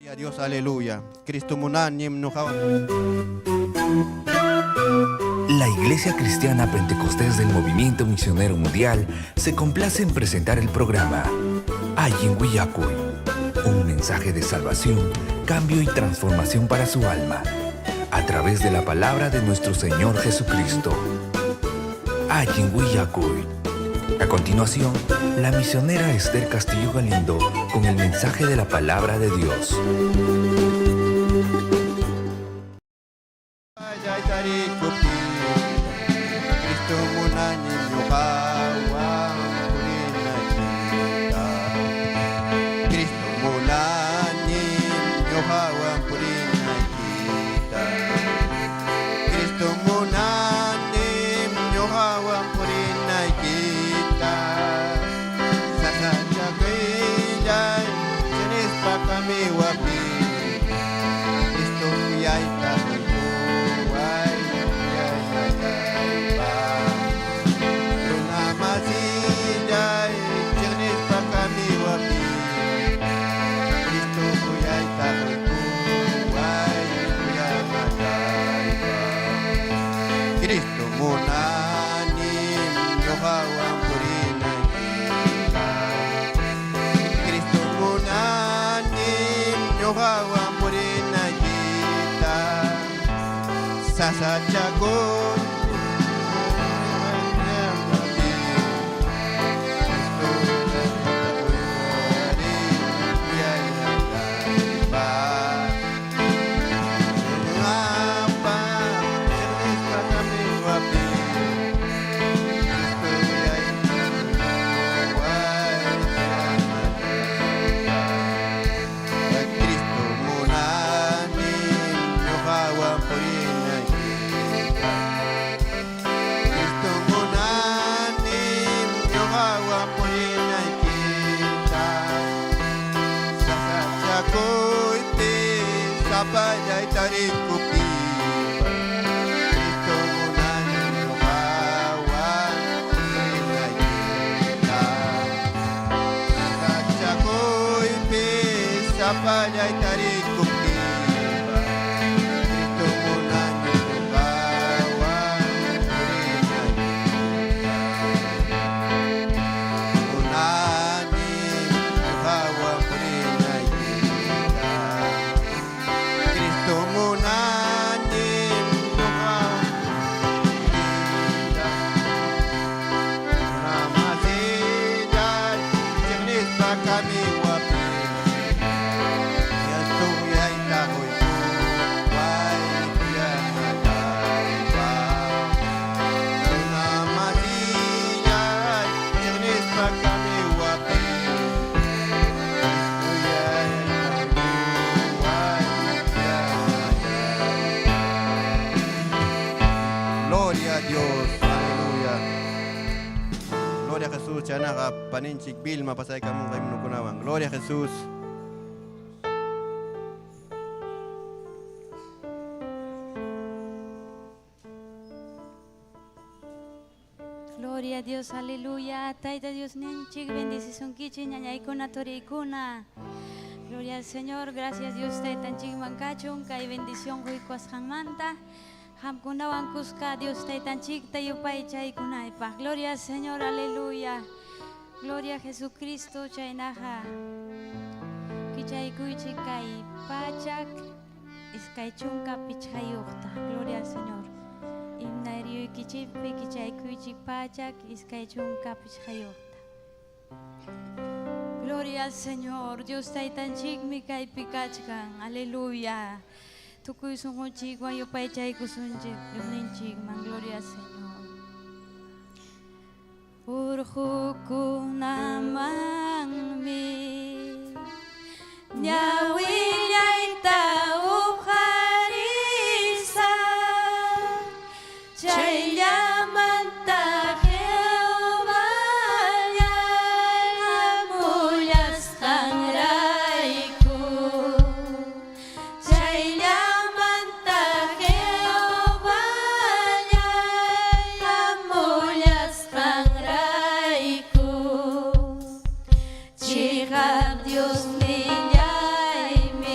Gloria a Dios, aleluya. Cristo munanim nuqawan. La Iglesia Cristiana Pentecostés del Movimiento Misionero Mundial se complace en presentar el programa Allin Willakuy, un mensaje de salvación, cambio y transformación para su alma, a través de la palabra de nuestro Señor Jesucristo. Allin Willakuy. A continuación, la misionera Esther Castillo Galindo con el mensaje de la palabra de Dios. Cristo munani ñuqawan purinaykita. Cristo munani ñuqawan purinaykita. Cristo munani ñuqawan purinaykita. Sasachakuyllay chinispa kamiwapi. Cristo kuyayta quykuway kuyayta. Runa masillay chiqnispa kamiwapi. Cristo kuyayta quykuway kuyayta. Cristo munani ñuqawan purinaykita. Cristo munani ñuqawan purinaykita. Sasachakun Cristo munani ñuqawan purinaykita. Cristo munani ñuqawan purinaykita. Sasachakuypi sapallay tarikuptipa. Cristo munani ñuqawan purinaykita. Sasachakuypi sapallay tarikuptipa. Cristo munani ñuqawan purinaykita. Munani ñuqawan purinaykita. Cristo munani ñuqawan purinaykita. Runa masillay chiqnispa kamiwapi. Kuyayta quykuway kuyanallaypa. Runa masillay chiqnispa kamiwapi. Kuyayta quykuway kuyanallaypa. Gloria a Dios, aleluya. Gloria a Jesús, chanaqa paninchik Vilma pasaykamunqa himnokunawan. Gloria a Jesús. Gloria a Dios, aleluya. Tayta Diosninchik, bendecisunkichik, ñañaykuna, turiykuna. Gloria al Señor, gracias Dios, taytanchikman kachun, kay bendición quykuwasqanmanta. Qamkunawan kuska Dios taytanchikta yupaychaykunaypaq. Gloria al Señor, aleluya. Gloria a Jesucristo, chaynaqa. Kichaykuychik kay 125ta. Gloria al Señor. Himnarioykichikpi kichaykuychik 125ta. Gloria al Señor, Dios taytanchikmi kaypi kachkan. Aleluya. Tukuy sunqunchikwan yupaychaykusunchik Diosninchikman. Gloria al Señor. Urqukunamanmi ñawillayta uqarisaq, chayllamanta Jehovallay hamullasqanrayku, chayllamanta Jehovallay hamullasqanrayku, chiqap Diosnillaymi.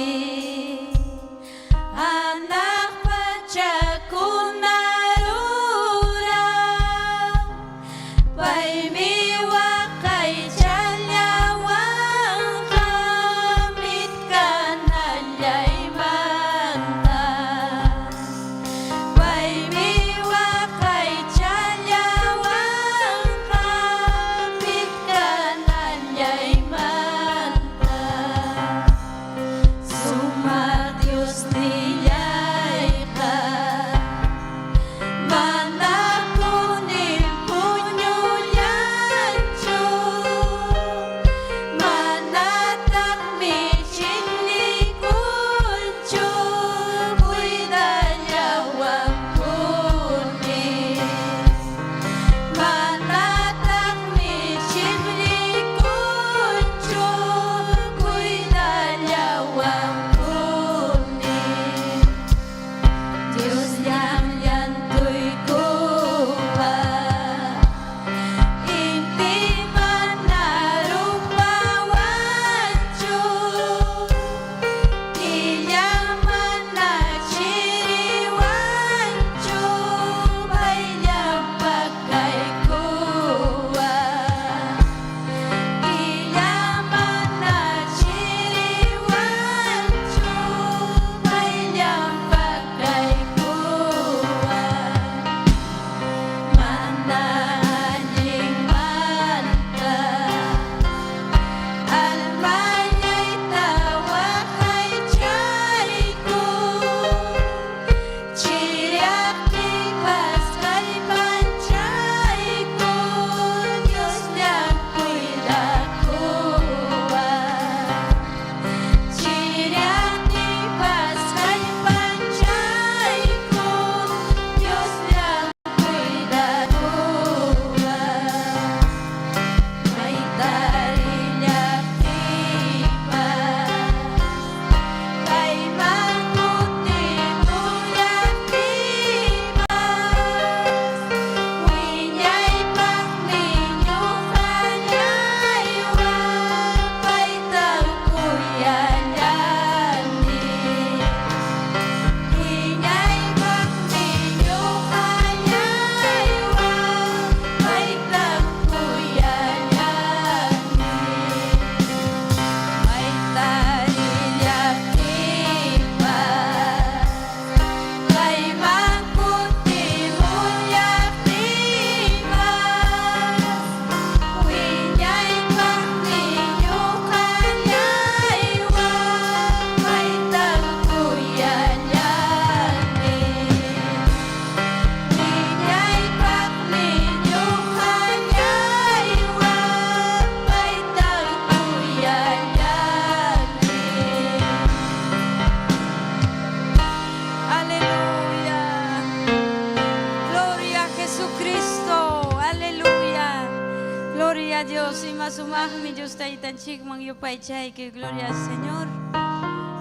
Sumaqmi Dios taytanchikman yupaychayki, gloria al Señor.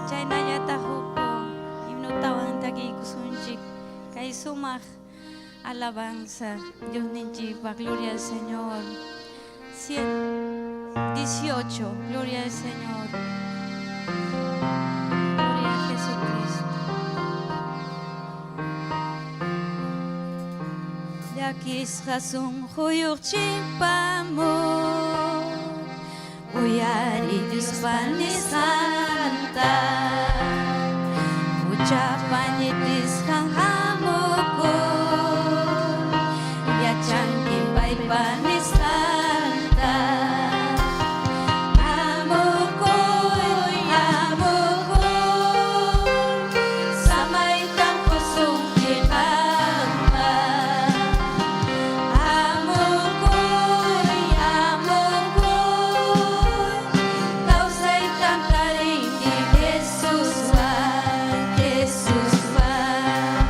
Chaynallataq huk himnotawan takiykusunchik kay sumaq alabanza Diosninchikpaq, gloria al Señor. 118, gloria al Señor. Gloria a Jesucristo. Llakisqa sunquyuq chimpamuq, uyariy Diospa nisqanta, huchapa ñitisqan hamukuy, yachanki paypa nisqanta. Hamukuy, hamukuy, samaytam qusunki qamqa. Hamukuy, hamukuy, kawsaytam tarinki Jesuswan, Jesuswan.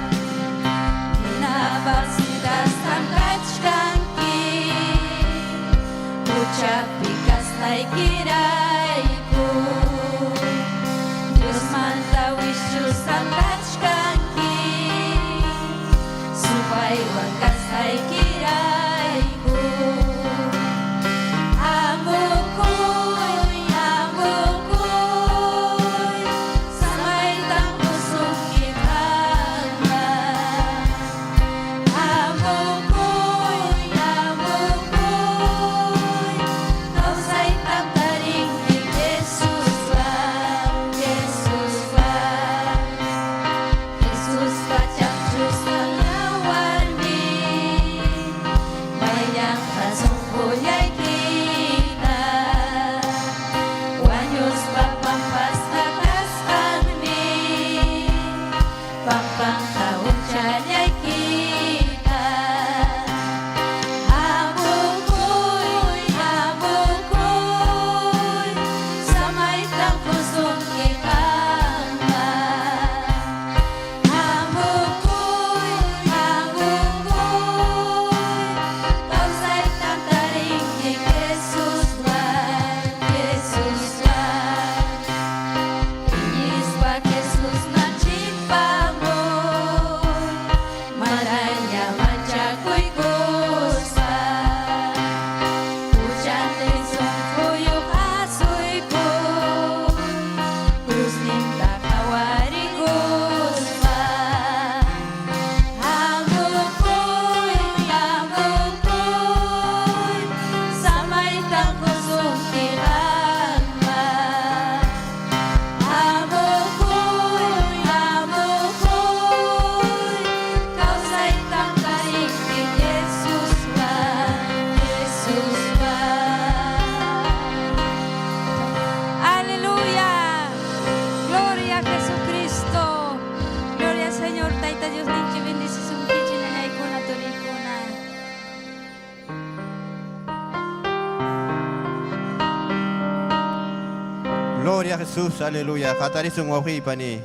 Jesús, aleluya. Hatarisun wawqiypani.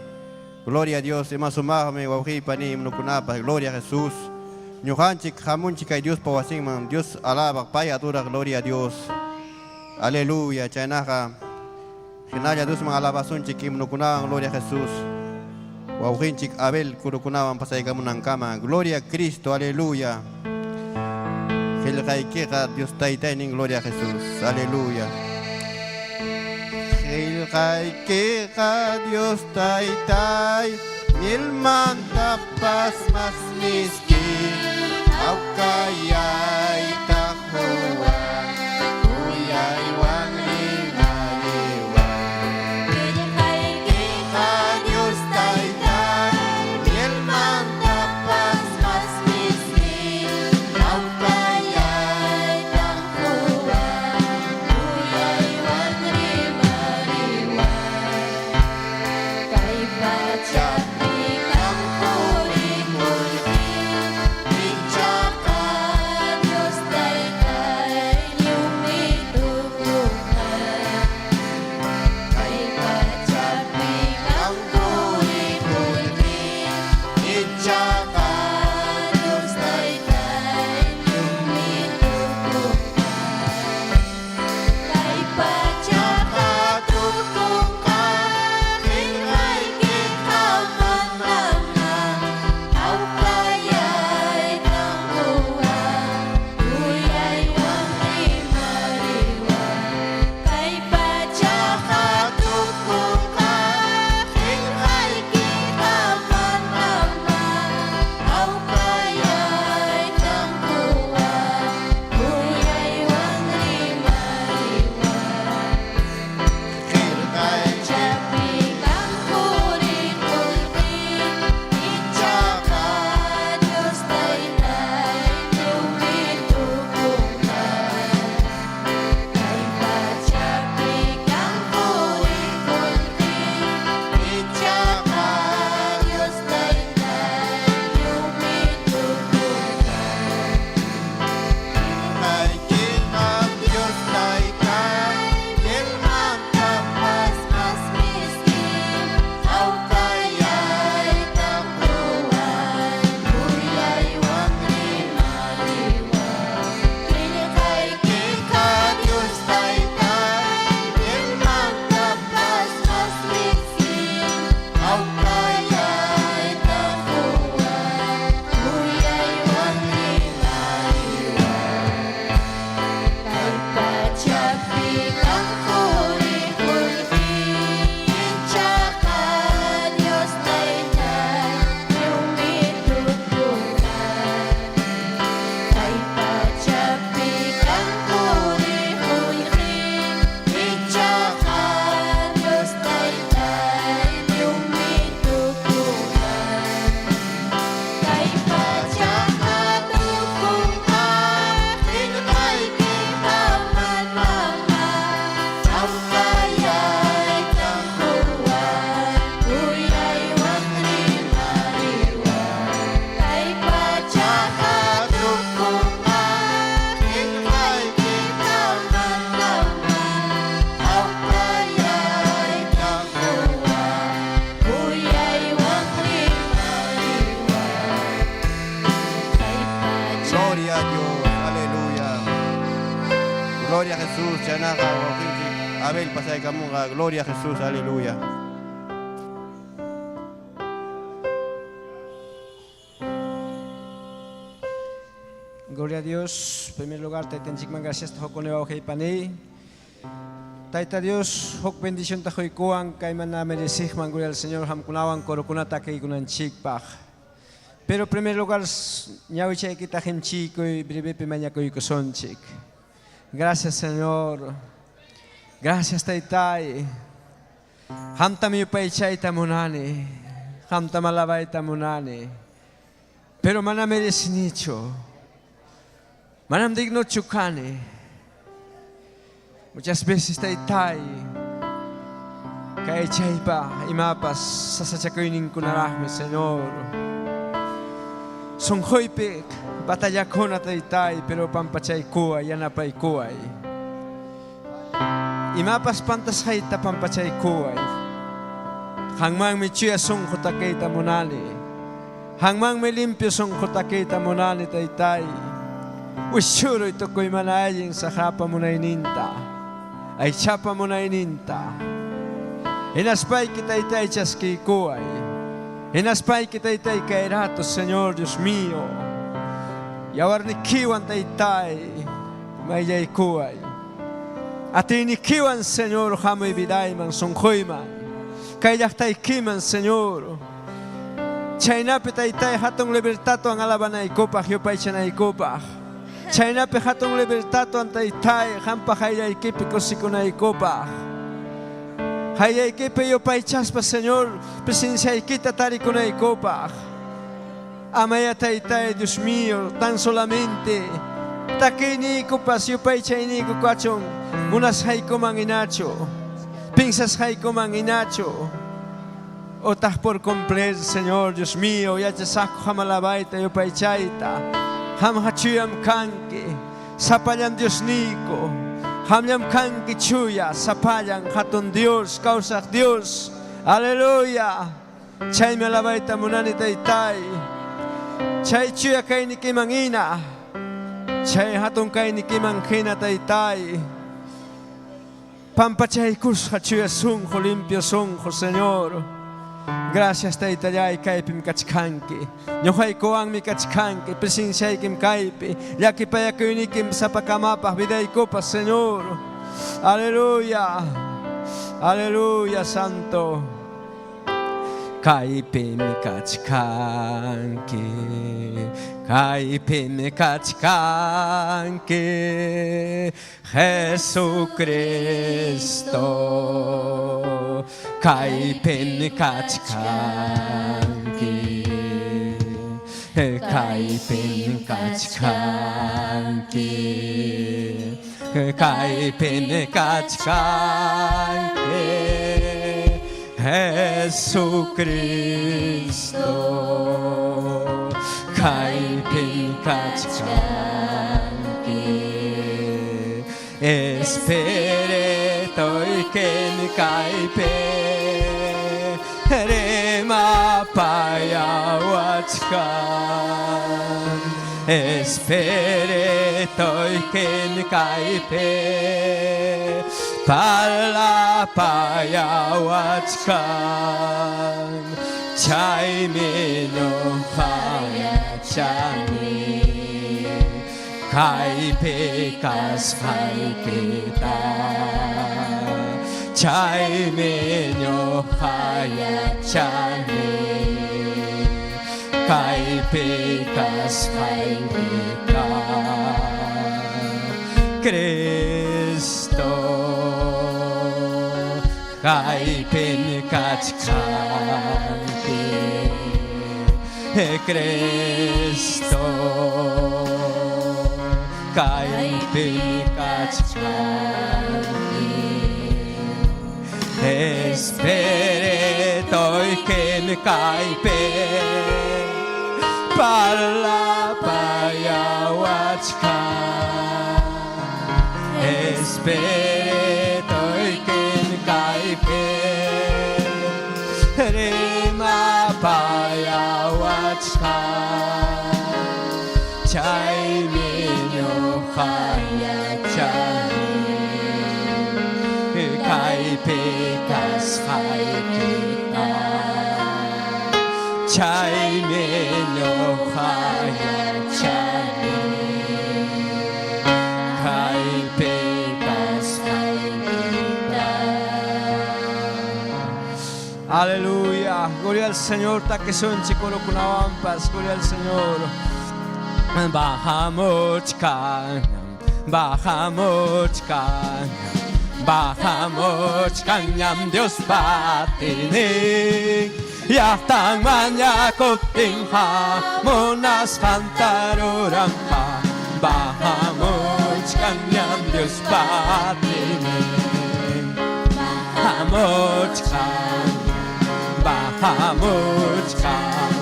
Gloria a Dios, ima sumaqmi wawqiypani himnokunapas. Gloria a Jesús. Ñuqanchik hamunchik kay Diospa wasinman, Dios alabaq, pay adoraq, gloria a Dios. Aleluya, chaynaqa hinalla Diosman alabasunchik himnokunawan, gloria a Jesús. Wawqinchik Abel kurukunawan pasaykamunankama. Gloria a Cristo, aleluya. Qillqaykiqa Dios Taytaynin, gloria a Jesús, aleluya. Qillqaykiqa Dios Taytay, mielmantapas mas miski, hawkayayta quwan, kuyaywan rimariwan. Qillqaykiqa Dios Taytay, mielmantapas mas miski, hawkayayta quwan, kuyaywan rimariwan. Kay pachapi kaq quri-qullqi, ichaqa Dios Taytay lliwmi tukunqa. Kay pachapi kaq quri-qullqi, Ichaqa Dios Taytay lliwmi tukunqa. Kay pachaqa tukunqa, qillqaykiqa manamá, hawkayayta quwan, kuyaywan rimariwan. Kay pachaqa tukunqa, qillqaykiqa manamá, hawkayayta quwan, kuyaywan rimariwan. Pachapi kaq quri-qullqi, ichaqa Dios Taytay lliwmi tukunqa. Kay pachapi kaq quri-qullqi, ichaqa Dios Taytay lliwmi tukunqa. Qillqaykiqa Dios Taytay, mielmantapas Mas miski, hawkayayta quwan, kuyaywan rimariwan. Qillqaykiqa Dios Taytay, mielmantapas mas miski, hawkayayta quwan, kuyaywan rimariwan. Kay pachapi kaq quri-qullqi, ichaqa Dios Taytay lliwmi tukunqa. Kay pachapi kaq quri-qullqi, ichaqa Dios Taytay lliwmi tukunqa. Kay pachaqa tukunqa, qillqaykiqa manamá, hawkayayta quwan, kuyaywan rimariwan. Kay pachaqa tukunqa, qillqaykiqa manamá, hawkayayta quwan, kuyaywan rimariwan. Kay pacha Gloria a Dios, aleluya. Gloria a Jesús, chaynaqa wawqinchik Abel pasaykamunqa, gloria a Jesús, aleluya. Gloria a Dios. En primer lugar, Taytanchikman gracias qukuni wawqiypani. Tayta Dios, huk bendición ta quykuwan kay mana merecigman, gloria al Señor, qamkunawan corokunata takiykunanchikpaq. Pero en primer lugar, ñawichaykita qimchiykuy, brevepi mañakuykusunchik. Gracias, Señor. Gracias, Taytay. Qamtam yupaychayta munani. Qamtam alabayta munani. Pero mana merecinichu. Manam dignochu kani. Muchas veces Taytay. Kay chaypa imapas sasachakuyninkunaraqmi, Señor. Sunquypi batallakuna Taytay, pero pampachaykuway, yanapaykuway. Imapas pantasqayta pampachaykuway. Qanmanmi chuya sunqu takiyta munani. Qanmanmi limpio sunqu takiyta munani, Taytay. Wischuruy tukuy mana allin saqrapa munayninta, aychapa munayninta. Hinaspayki, Taytay, chaskiykuway. Hinaspayki, Taytay, kay rato, Señor Dios mío. Yawarnikiwan, Taytay, mayllaykuway. Atiynikiwan, Señor, hamuy vidayman, sunquyman. Kay llaqtaykiman, Señor. Chaynapi, Taytay, hatun libertadwan alabanaykupaq, yupaychanaykupaq. Chaynapi hatun libertadwan, Taytay, qampa qayllaykipi kusikunaykupaq. Qayllaykipi yupaychaspa, Señor, presenciaykita tarikunaykupaq. Amaya, Taytay, Dios mío, tan solamente takiyniykupas yupaychayniyku kachun munasqaykuman hinachu, piensasqaykuman hinachu. Otaq por completo, Señor, Dios mío, yachasaqku qam alabayta yupaychayta. Qamqa chuyam kanki, sapallan Diosniyku. Qamllam kanki chuya, sapallan, hatun Dios, kawsaq Dios. Aleluya. Chaymi alabayta munani, Taytay. Chay chuya kaynikiman hina. Chay hatun kaynikiman hina, Taytay. Pampachaykusqa chuya sunqu, limpio sunqu, Señor. Gracias, Taytallay, kaypim kachkanki. Ñuqaykuwanmi kachkanki, presenciaykim kaypi. Llakipayakuynikim sapakamapaq vidaykupas, Señor. Aleluya. Aleluya, Santo. Kaypim kachkanki, kaypim kachkanki, Jesucristo. Kaypim kachkanki, kaypim kachkanki, kaypim kachkanki, Jesucristo. Kaypim kachkanki, Espirituykim kaypi rimapayawachkan. Espirituykim kaypi parlapayawachkan. Chaymi ñuqa yachani kaypi kasqaykita. Chaymi ñuqa yachani kaypi kasqaykita. Cristo, kaypim kachkanki, Cristo, kaypim kachkanki. Espirituykim kaypi parlapayawachkan. Espirituykim kaypi rimapayawachkan. Chaymi ñuqa yachani kaypi kasqaykita. Chaymi ñuqa yachani kaypi kasqaykita. Aleluya. Gloria al Señor. Takisunchik corokunawanpas. Gloria al Señor. Bajamuchkan, bajamuchkan, bajamuchkanñam Diospa atiynin. Llaqtan mañakuptinqa munasqanta ruranqa. Bajamuchkanñam Diospa atiynin. Bajamuchkan, bajamuchkan,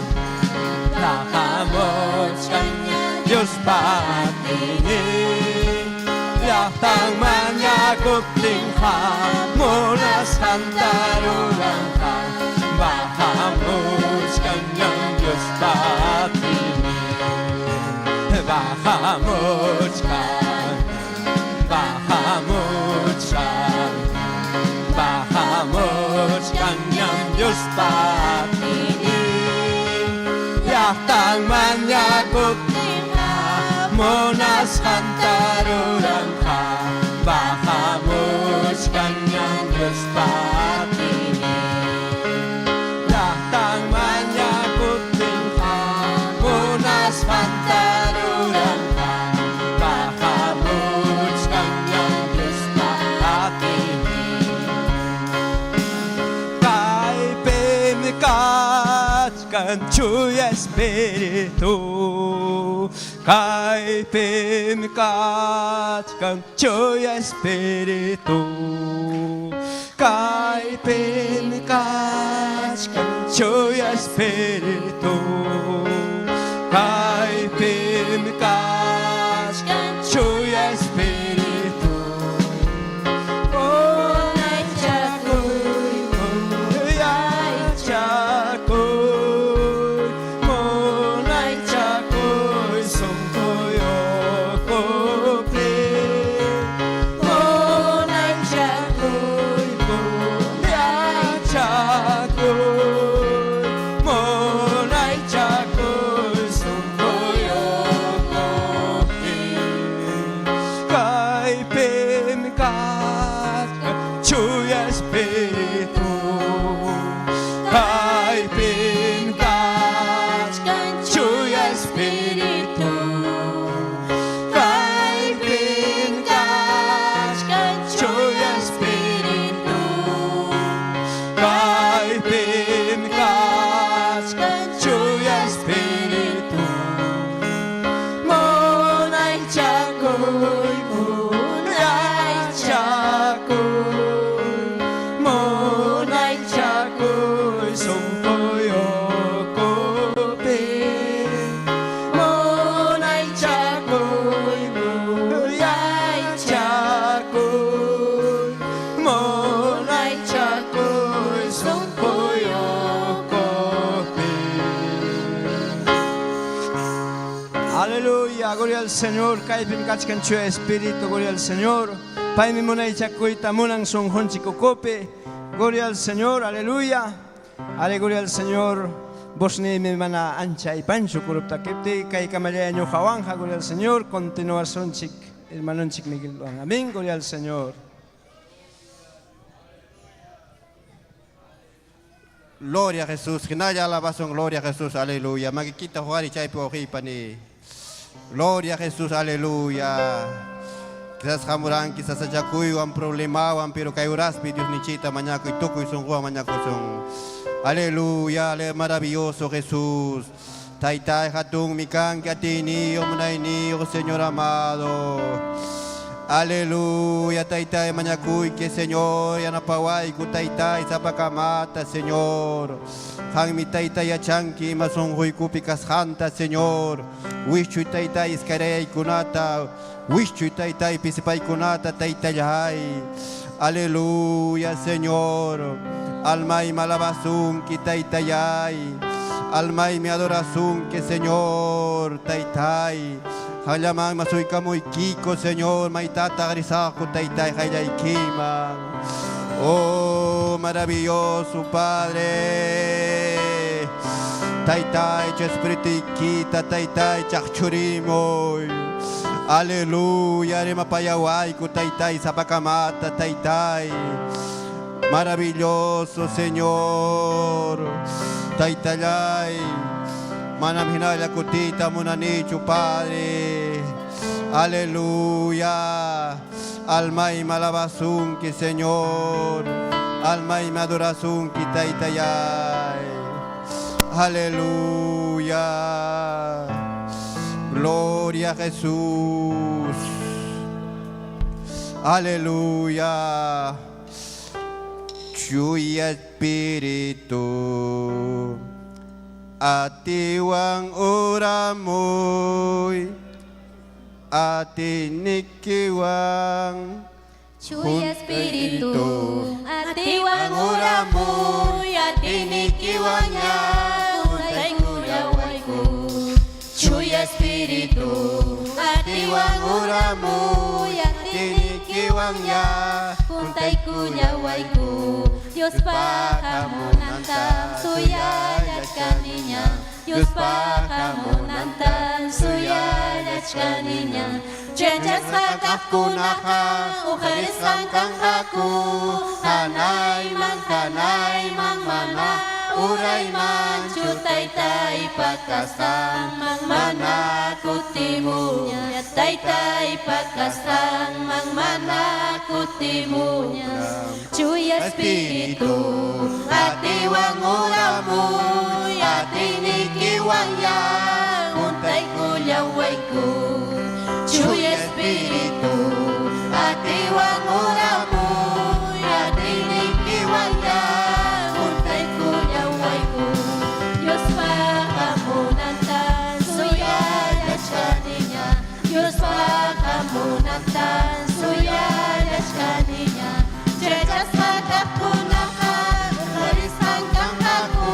bajamuchkan Diospa atiynin. Llaqtan mañakuptin. mañakuptinqa munasqanta ruranqa bajamuchkanñam Diospa atiynin bajamuchkan bajamuchkan bajamuchkanñam Diospa atiynin llaqtan mañakuptinqa munasqanta ruranqa bajamuchkanñam Diospa atiynin llaqtan mañakuptinqa munasqanta ruranqa bajamuchkanñam Diospa atiynin Kaypim kachkan Chuya Espíritu Kaypim kachkan Chuya Espíritu Kaypim kachkan Chuya Espíritu Kaypim kachkan Chuya Espíritu Munaychakuy, munaychakuy, munaychakuy, sunquy ukupi. Munaychakuy, munaychakuy, munaychakuy, sunquy ukupi. Kaypim kachkan Chuya Espíritu Kaypim kachkan Chuya Espíritu Kaypim kachkan Chuya Espíritu Kaypim kachkan Chuya Espíritu Munaychakuy, munaychakuy, munaychakuy, sunquy ukupi. Munaychakuy, munaychakuy, munaychakuy, sunquy ukupi. Aleluya, gloria al Señor. Kaypim kachkan Chuya Espíritu, gloria al Señor. Paymi munaychakuyta munan sunqunchik ukupi. Gloria al Señor, aleluya. Ale, gloria al Señor. Vosniymi mana ancha aypanchu kuruptakipti kay kamallaya ñuqawanja, gloria al Señor. Continuasunchik, hermanonchik Miguel. Amén, gloria al Señor. Gloria a Jesús. Hinalla alabasun, gloria a Jesús, aleluya. Makikita huqariy chaypi wawqiypani. Gloria a Jesús, aleluya. Quizás hamuranki sasachakuywan, problemawan, pero kay uraspi Diosninchikta mañakuy, tukuy sunquwan mañakusun. Aleluya, ale maravilloso Jesús. Taytay hatunmi kanki atiyniyuq, munayniyuq, Señor amado. Aleluya, Taytay mañakuyki, Señor, yanapawayku, Taytay sapakamata, Señor. Qanmi Taytay yachanki ima sunquykupi kasqanta, Señor. Wischuy Taytay iskayrayaykunata, wischuy Taytay pisipaykunata, Taytallay. Aleluya, Señor. Almaymi alabasunki, Taytallay. Almaymi adorasunki, Señor, Taytay. Qamllamanmi asuykamuykiku, Señor, maytataq risaqku, Taytay, qayllaykiman. Oh, maravilloso Padre. Taytay, chu Espirituykita, Taytay, chaqchurimuy. Aleluya, rimapayawayku, Taytay, sapakamata, Taytay. Maravilloso Señor. Taytallay. Manam hinalla kutiyta munanichu, Padre. Aleluya. Almaymi alabasunki, Señor. Almaymi adorasunki, Taytallay. Aleluya. Gloria a Jesús. Aleluya. Chuya Espíritu. Atiywan uramuy. Atiynikiwan. Chuya Espíritu, atiwan uramuy, atiynikiwanya huntaykullawayku. Chuya Espíritu, atiwan uramuy, atiynikiwanya huntaykullawayku. Diospa hamunantam suyallachkaniña, Diospa hamunantam suyallachkaniña. Chayachasqa kaqkunaqa uqarisqan kanqaku, hanayman, hanayman, mana uraymanchu Taytaypa kasqanman mana kutimuña, Taytaypa kasqanman mana kutimuña. Chuya Espíritu, atiwan uramuy, atiynikiwanya huntaykullawayku. Chuya Espíritu, atiwan uramuy, atiynikiwanya huntaykullawayku. Diospa hamunantam suyallachkaniña, Diospa hamunantam suyallachkaniña. Chayachasqa kaqkunaqa uqarisqan kanqaku,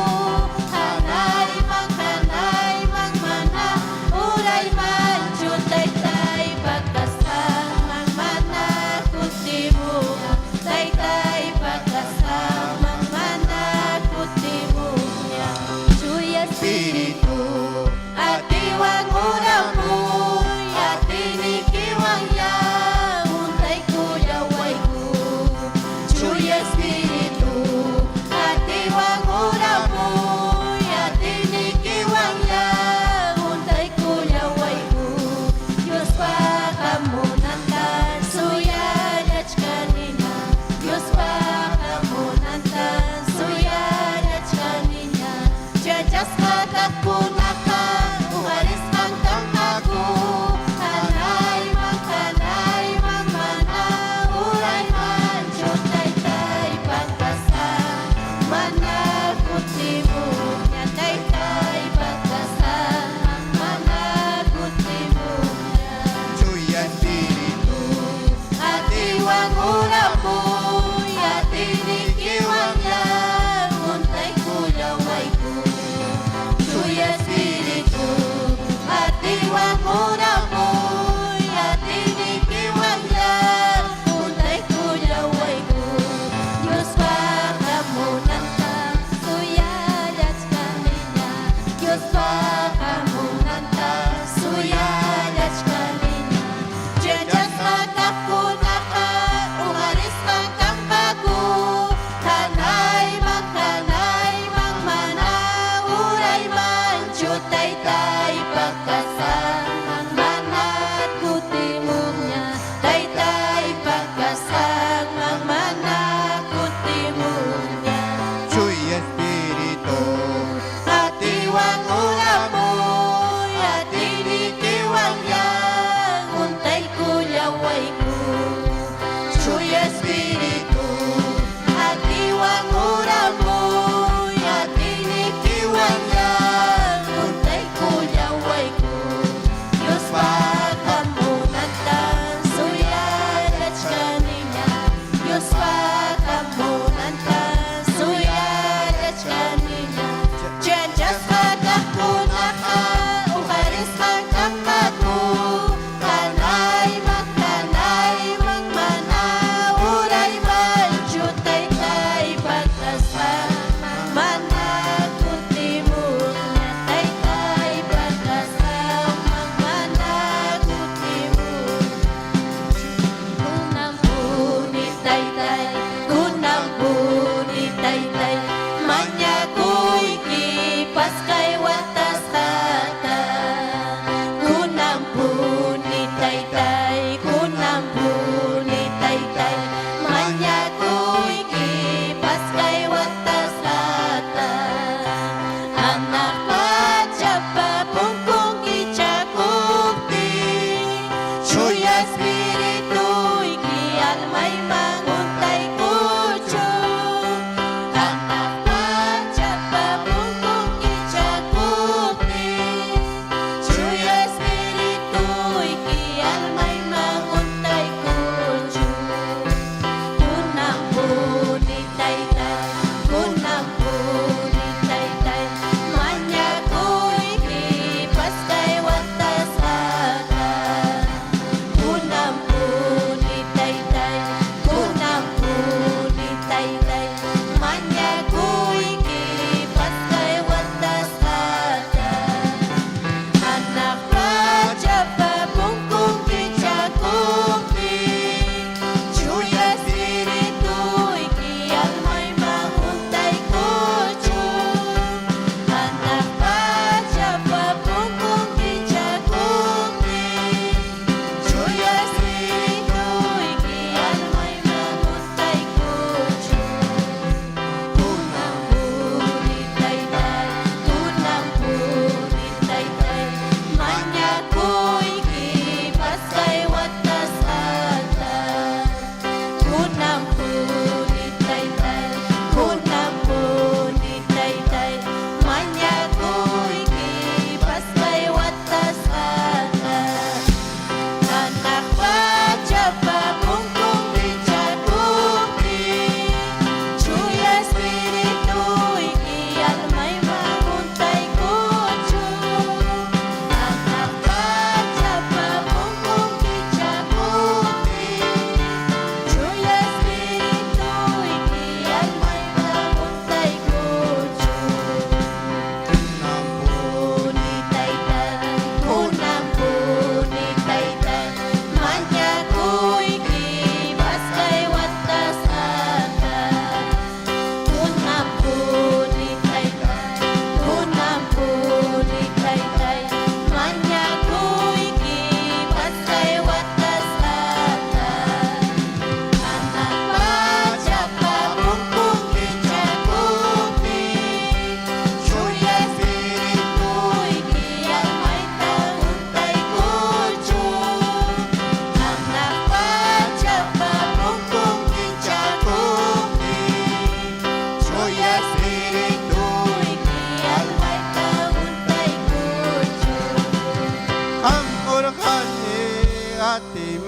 hanayman, hanayman, mana uraymanchu Taytaypa kasqanman mana kutimuña, Taytaypa kasqanman mana kutimuña. Chuya Espíritu, atiwan uramuy, atiynikiwanya huntaykullawayku. Chuya Espíritu, atiwan uramuy, atiynikiwanya huntaykullawayku. Diospa hamunantam suyallachkaniña, Diospa hamunantam suyallachkaniña. Chayachasqa kaqkunaqa uqarisqan kanqaku, hanayman, hanayman, mana uraymanchu Taytaypa kasqan mana kutimuña, Taytaypa kasqanman mana kutimuña. Chuya Espíritu, Atiwan uramuy, atiynikiwanya huntaykullawayku. Chuya Espíritu, atiwan uramuy, atiynikiwanya huntaykullawayku. Diospa hamunantam suyallachkaniña, Diospa hamunantam suyallachkaniña. Chayachasqa kaqkunaqa uqarisqan kanqaku, hanayman, hanayman, mana uraymanchu Taytaypa kasqanman mana kutimuña, Taytaypa kasqanman mana kutimuña. Chuya Espíritu, Atiwan uramuy, atiynikiwanya huntaykullawayku. Chuya Espíritu, atiwan uramuy, atiynikiwanya huntaykullawayku.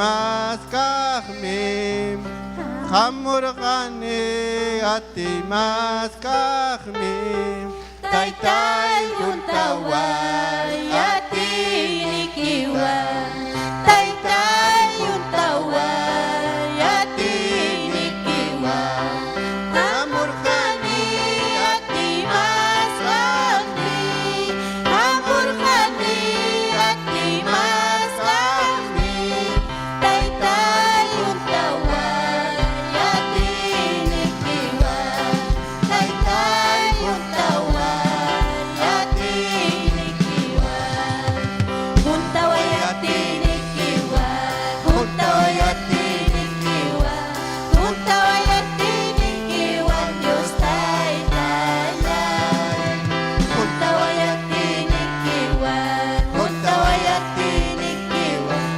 Atimaskaqmi hamurqani atimaskaqmi Taytay huntaway atiynikiwan Taytay huntaway atiynikiwan Hamurqani atimaskaqmi Hamurqani atimaskaqmi Taytay huntaway atiynikiwan Taytay huntaway atiynikiwan Huntaway atiynikiwan Huntaway atiynikiwan Huntaway atiynikiwan Dios Taytallay Huntaway atiynikiwan Huntaway atiynikiwan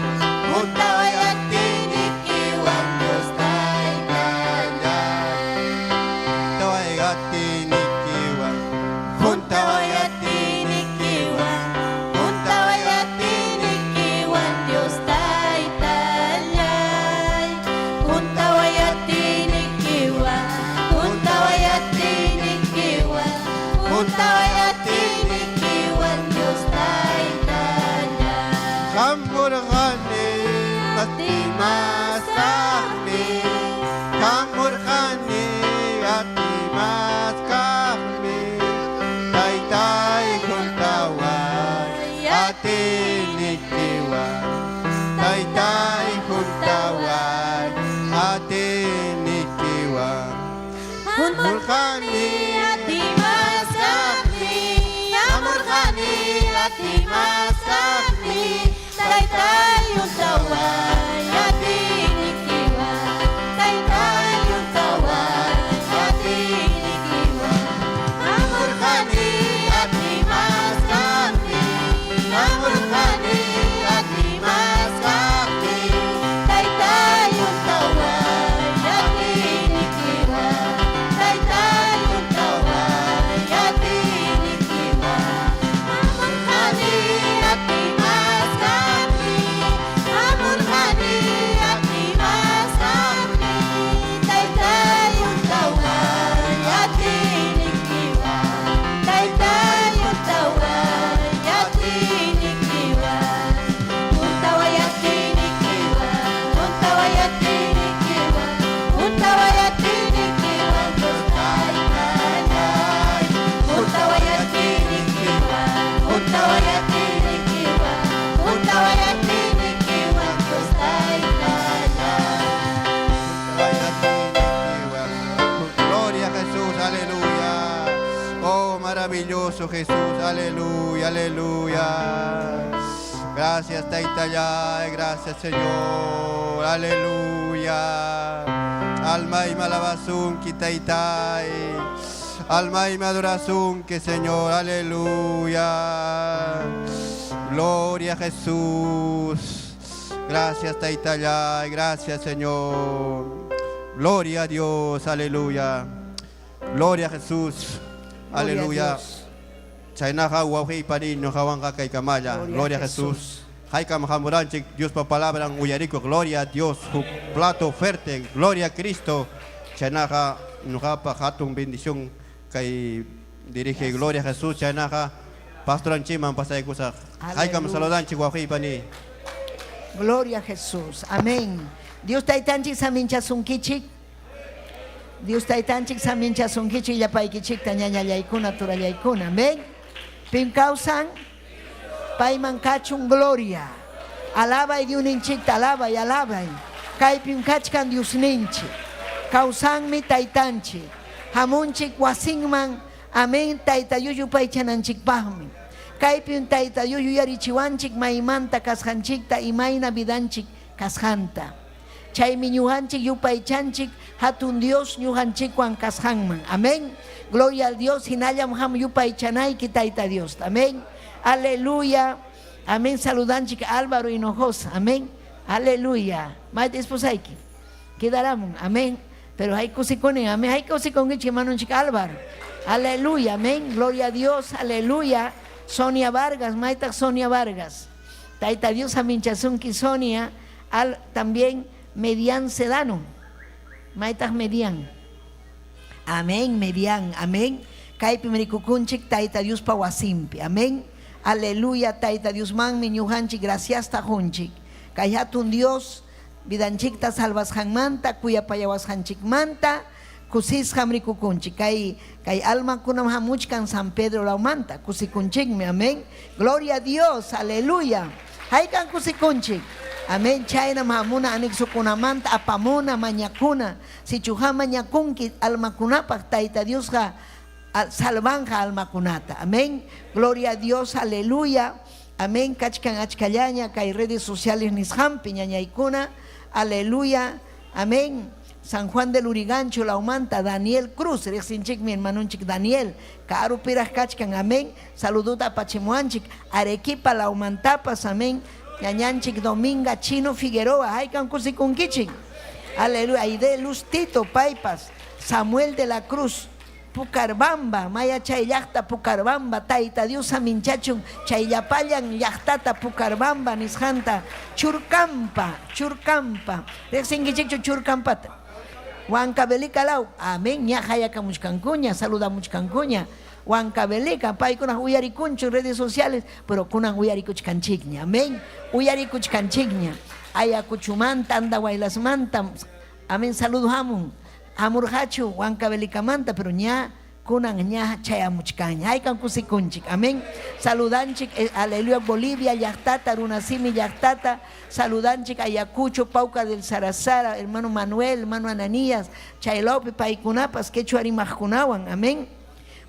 Huntaway atiynikiwan Dios Taytallay Huntaway atiynikiwan Huntaway atiynikiwan Huntaway atiynikiwan Dios Taytallay Huntaway atiynikiwan Huntaway atiynikiwan Huntaway atiynikiwan Dios Taytallay Hamurqani atimaskaqmi Hamurqani atimaskaqmi Taytay huntaway atiynikiwan Taytay huntaway atiynikiwan Hamurqani atimaskaqmi Hamurqani atimaskaqmi Taytay huntaway atiynikiwan Taytay huntaway atiynikiwan Hamurqani atimaskaqmi Hamurqani atimaskaqmi Taytay huntaway atiynikiwan Taytay huntaway atiynikiwan Hamurqani atimaskaqmi Hamurqani atimaskaqmi Taytay huntaway atiynikiwan Taytay huntaway atiynikiwan Huntaway atiynikiwan Huntaway atiynikiwan Huntaway atiynikiwan Dios Taytallay Huntaway atiynikiwan Huntaway atiynikiwan Huntaway atiynikiwan Dios Taytallay Gloria a Jesús, aleluya. Oh, maravilloso Jesús, aleluya, aleluya. Gracias, Taytallay, gracias, Señor, aleluya. Almaymi alabasunki, Taytay. Almaymi adorasunki, Señor, aleluya. Gloria a Jesús. Gracias, Taytallay, gracias, Señor. Gloria a Dios, aleluya. Gloria a Jesús, Gloria a aleluya. Dios. Chaynaqa wawqiy paniy ñuqawanqa kaykamalla. Gloria a Gloria a Jesús. Jesús. Haykam hamuranchik Diospa palabran uyarikuq. Gloria a Dios. Huk plato fuerte. Gloria a Cristo. Chaynaqa ñuqapa hatun bendición kay dirige Gloria a Jesús. Chaynaqa pastoranchikman pasaykusaq. Haykam Aleluya. saludanchik wawqiy paniy. Gloria a Jesús. Amén. Dios taytanchik saminchasunkichik. Dios taytanchik saminchasunkichik llapaykichikta ñañallaykuna turallaykuna. Amén. Pim kawsan payman kachun gloria. Alabay Diosninchikta, alabay, alabay. Kaypim kachkan Diosninchik. Kawsanmi taytanchik. Hamunchik wasinman. Amén. Tayta Dios yupaychananchikpaqmi. Kaypim Tayta Dios yuyarichiwanchik maymanta kasqanchikta imayna vidanchik kasqanta. Chaymi ñuqanchik yupaychanchik hatun Dios ñuqanchikwan kasqanman. Amén. Gloria al Dios hinallam ham yupaychanayki Tayta Dios. Amén. Aleluya. Amén. Saludanchik Álvaro Hinojosa. Amén. Aleluya. Mayta esposayki. Quedaramun. Amén. Pero hay kusikuni. Amén. Hay kusikunkichik hermanunchik Álvaro. Aleluya. Amén. Gloria a Dios. Aleluya. Sonia Vargas. Maytaq Sonia Vargas. Tayta Dios aminchasunki Sonia. Al, también Median Sedano. Maytaq Median. Amén, Median, amén. Kaypim rikukunchik Tayta Diospa wasinpi. Amén. Aleluya, Tayta Diosmanmi ñuqanchik graciasta qunchik. Kay hatun Dios vidanchikta salvasqanmanta, kuyapayawasqanchikmanta kusisqam rikukunchik. Kay kay almakunam hamuchkan San Pedro lawmanta, kusikunchikmi. Amén. Gloria a Dios, aleluya. Haykan kusikunchik. Amén. Chaynam hamuna anexokunamanta apamuna, mañakuna. Sichuqa mañakunki almakunapaq Tayta Diosqa salvanqa almakunata. Amén. Gloria a Dios, aleluya. Amén. Kachkan achkallaña kay redes sociales nisqanpi ñañaykuna. Aleluya. Amén. San Juan del Lurigancho lawmanta Daniel Cruz, riqsinchikmi hermanunchik Daniel, karupiraq kachkan, amén. Saluduta apachimuwanchik Arequipa lawmantapas, amén. Ñañanchik Dominga Chino Figueroa, haykan kusikunkichik. Aleluya. Aide Luz Tito, paypas, Samuel de la Cruz, Pucarbamba, maya chay llaqta Pucarbamba, Tayta Dios saminchachun chay llapallan llaqtata Pucarbamba nisqanta, Churcampa, Churcampa. Riqsinkichikchu Churcampata? Huancavelica law, amén, ña hayakamuchkankuña, saludamuchkankuña. Huancavelica, paykunaq uyarikunchu redes sociales, pero kunan uyarikuchkanchikña, amén, uyarikuchkanchikña. Ayacuchumanta, Andahuaylasmanta, amén, saludo hamun. Hamurqachu Huancavelicamanta, pero ña kunan ña chayamuchkanña. Haykan kusikunchik, amén. Saludanchik, aleluya, Bolivia llaqtata, Runasimi llaqtata, saludanchik Ayacucho, Pauca del Sarasara, hermano Manuel, hermano Ananías, chaylawpi paykunapas quechua rimaqkunawan, amén.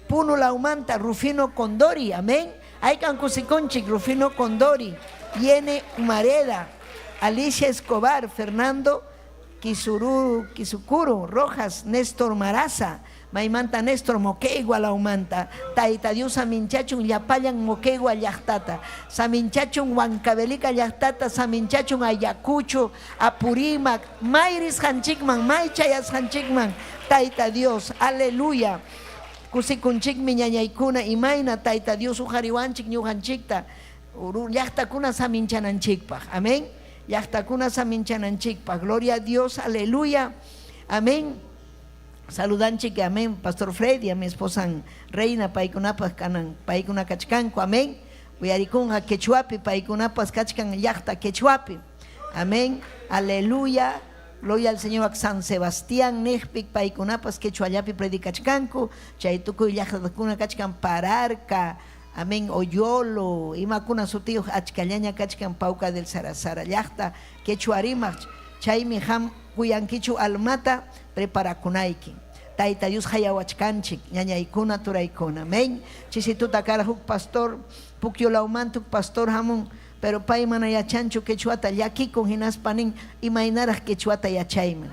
Puno lawmanta, Rufino Condori, amén. Haykan kusikunchik, Rufino Condori, Yene Humareda, Alicia Escobar, Fernando Kisuru, Kisukuru, Rojas, Néstor Maraza, maymanta Néstor Moquegua lawmanta, Tayta Dios saminchachun llapallan Moquegua llaqtata, saminchachun Huancavelica llaqtata, saminchachun Ayacucho, Apurímac, may risqanchikman, may chayasqanchikman, Tayta Dios, aleluya. Kusikunchikmi ñañaykuna imayna Tayta Dios uqariwanchik ñuqanchikta llaqtakuna saminchananchikpaq. Amén. Llaqtakuna saminchananchikpaq. Gloria a Dios, aleluya. Amén. Saludanchik, amén. Pastor Freddy, a mi esposa Reina, paykunapas kanan, paykuna kachkanku, amén. Uyarikunqa quechuapi, paykunapas kachkan llaqta quechuapi. Amén. Aleluya. Gloria al Señor San Sebastián niqpi paykunapas quechuallapi predicachkanku. Chay tukuy llaqtakuna kachkan Pararca, amén, Oyolo, imakuna sutiyuq achkallaña kachkan Pauca del Sarasara llaqta quechua rimaq. Chaymi qam kuyankichu almata preparakunayki. Tayta Dios hayawachkanchik, ñañaykuna, turaykuna. Amén. Chisituta kara huk pastor, Puquio lawmanta huk pastor hamun, pero pay mana yachanchu quechuata, llakikun hinaspa nin, imaynaraq quechuata yachayman.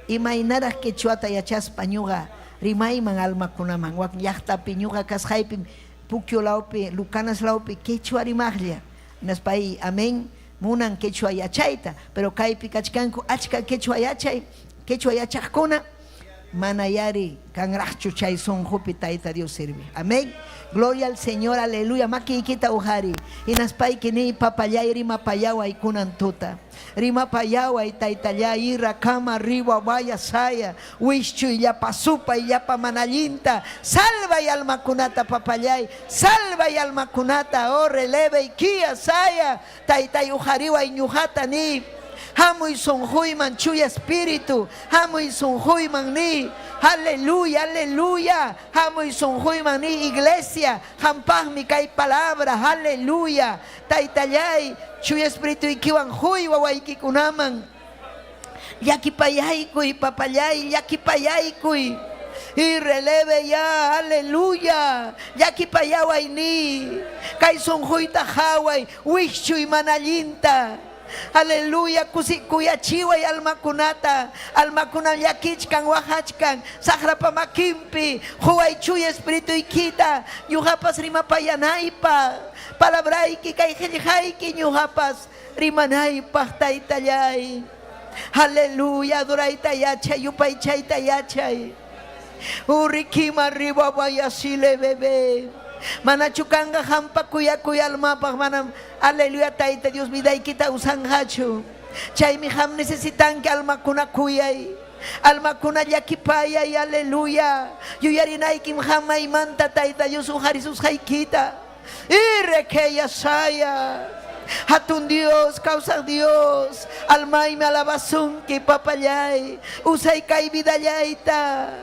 Imaynaraq quechuata yachaspa ñuqa rimayman almakunaman. Wak llaqtapi ñuqa kasqaypim Puquio lawpi, Lucanas lawpi quechua rimaqlla. Hinaspa pay, amén, munan quechua yachayta, pero kaypi kachkanku achka quechua yachay, quechua yachaqkuna, mana yari kanraqchu chay sunqupi Tayta Dios sirve. Amén. Gloria al Señor, aleluya. Makiykita uqariy. Hinaspayki niy, papallay rimapayaway kunan tuta. Rimapayaway taytallay ira kama riwa vaya saya. Wischuy llapa supay llapa mana allinta. Salvay almakunata papallay. Salvay almakunata. Oh releve kia saya. Taytay uqariway ñuqata niy. Hamuy sunquyman chuya espíritu, hamuy sunquyman niy, aleluya, aleluya, hamuy sunquyman niy iglesia, qampaqmi kay palabra, aleluya, taytallay, chuya espirituykiwan huy wawaykikunaman, llakipayaykuy, papallay, llakipayaykuy. Y releve ya, aleluya, llakipayaway niy, kay sunquyta qaway, wikchuy mana allinta. Aleluya, kuyachiway almakunata, almakuna llakichkan, waqachkan, saqrapa makinpi, quway chuya espirituykita, ñuqapas rimapayanaypaq, palabrayki kay qillqayki ñuqapas rimanaypaq, taytallay. Aleluya, adorayta yachay, yupaychayta yachay. Urikima riwawayasile bebé. Manachu kanqa qampa kuyakuy almapaq, manam, aleluya, Tayta Dios vidaykita usanqachu. Chaymi qam necesitanki almakuna kuyay, almakuna llakipayay, aleluya. Yuyarinaykim qam maymanta Tayta Dios uqarisusqaykita. Irrequeyasaya. Hatun Dios, kawsaq Dios, almaymi alabasunki, papallay. Usay kay vidallayta.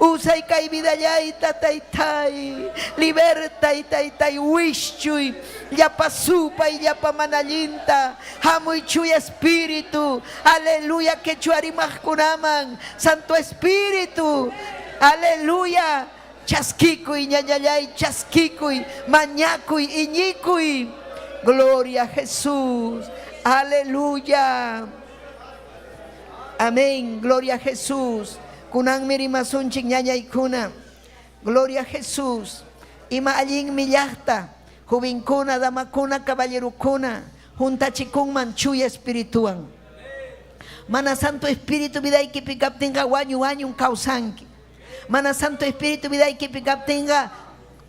Usay kay vidallayta, taytay. Libertay, taytay, wischuy. Llapa supay, llapa mana allinta. Hamuy Chuya Espíritu. Aleluya, quechua rimaqkunaman. Santo Espíritu. Aleluya. Chaskikuy, ñañallay, chaskikuy, mañakuy, iñikuy. Gloria a Jesús. Aleluya. Amén. Gloria a Jesús. Kunanmi rimasunchik ñañaykuna. Gloria a Jesús. Ima allinmi llaqta, jovenkuna, damakuna, caballerokuna, juntachikunman chuya espirituwan. Mana Santo Espíritu vidaykipi kaptinqa wañu wañun kawsanki. Mana Santo Espíritu vidaykipi kaptinqa,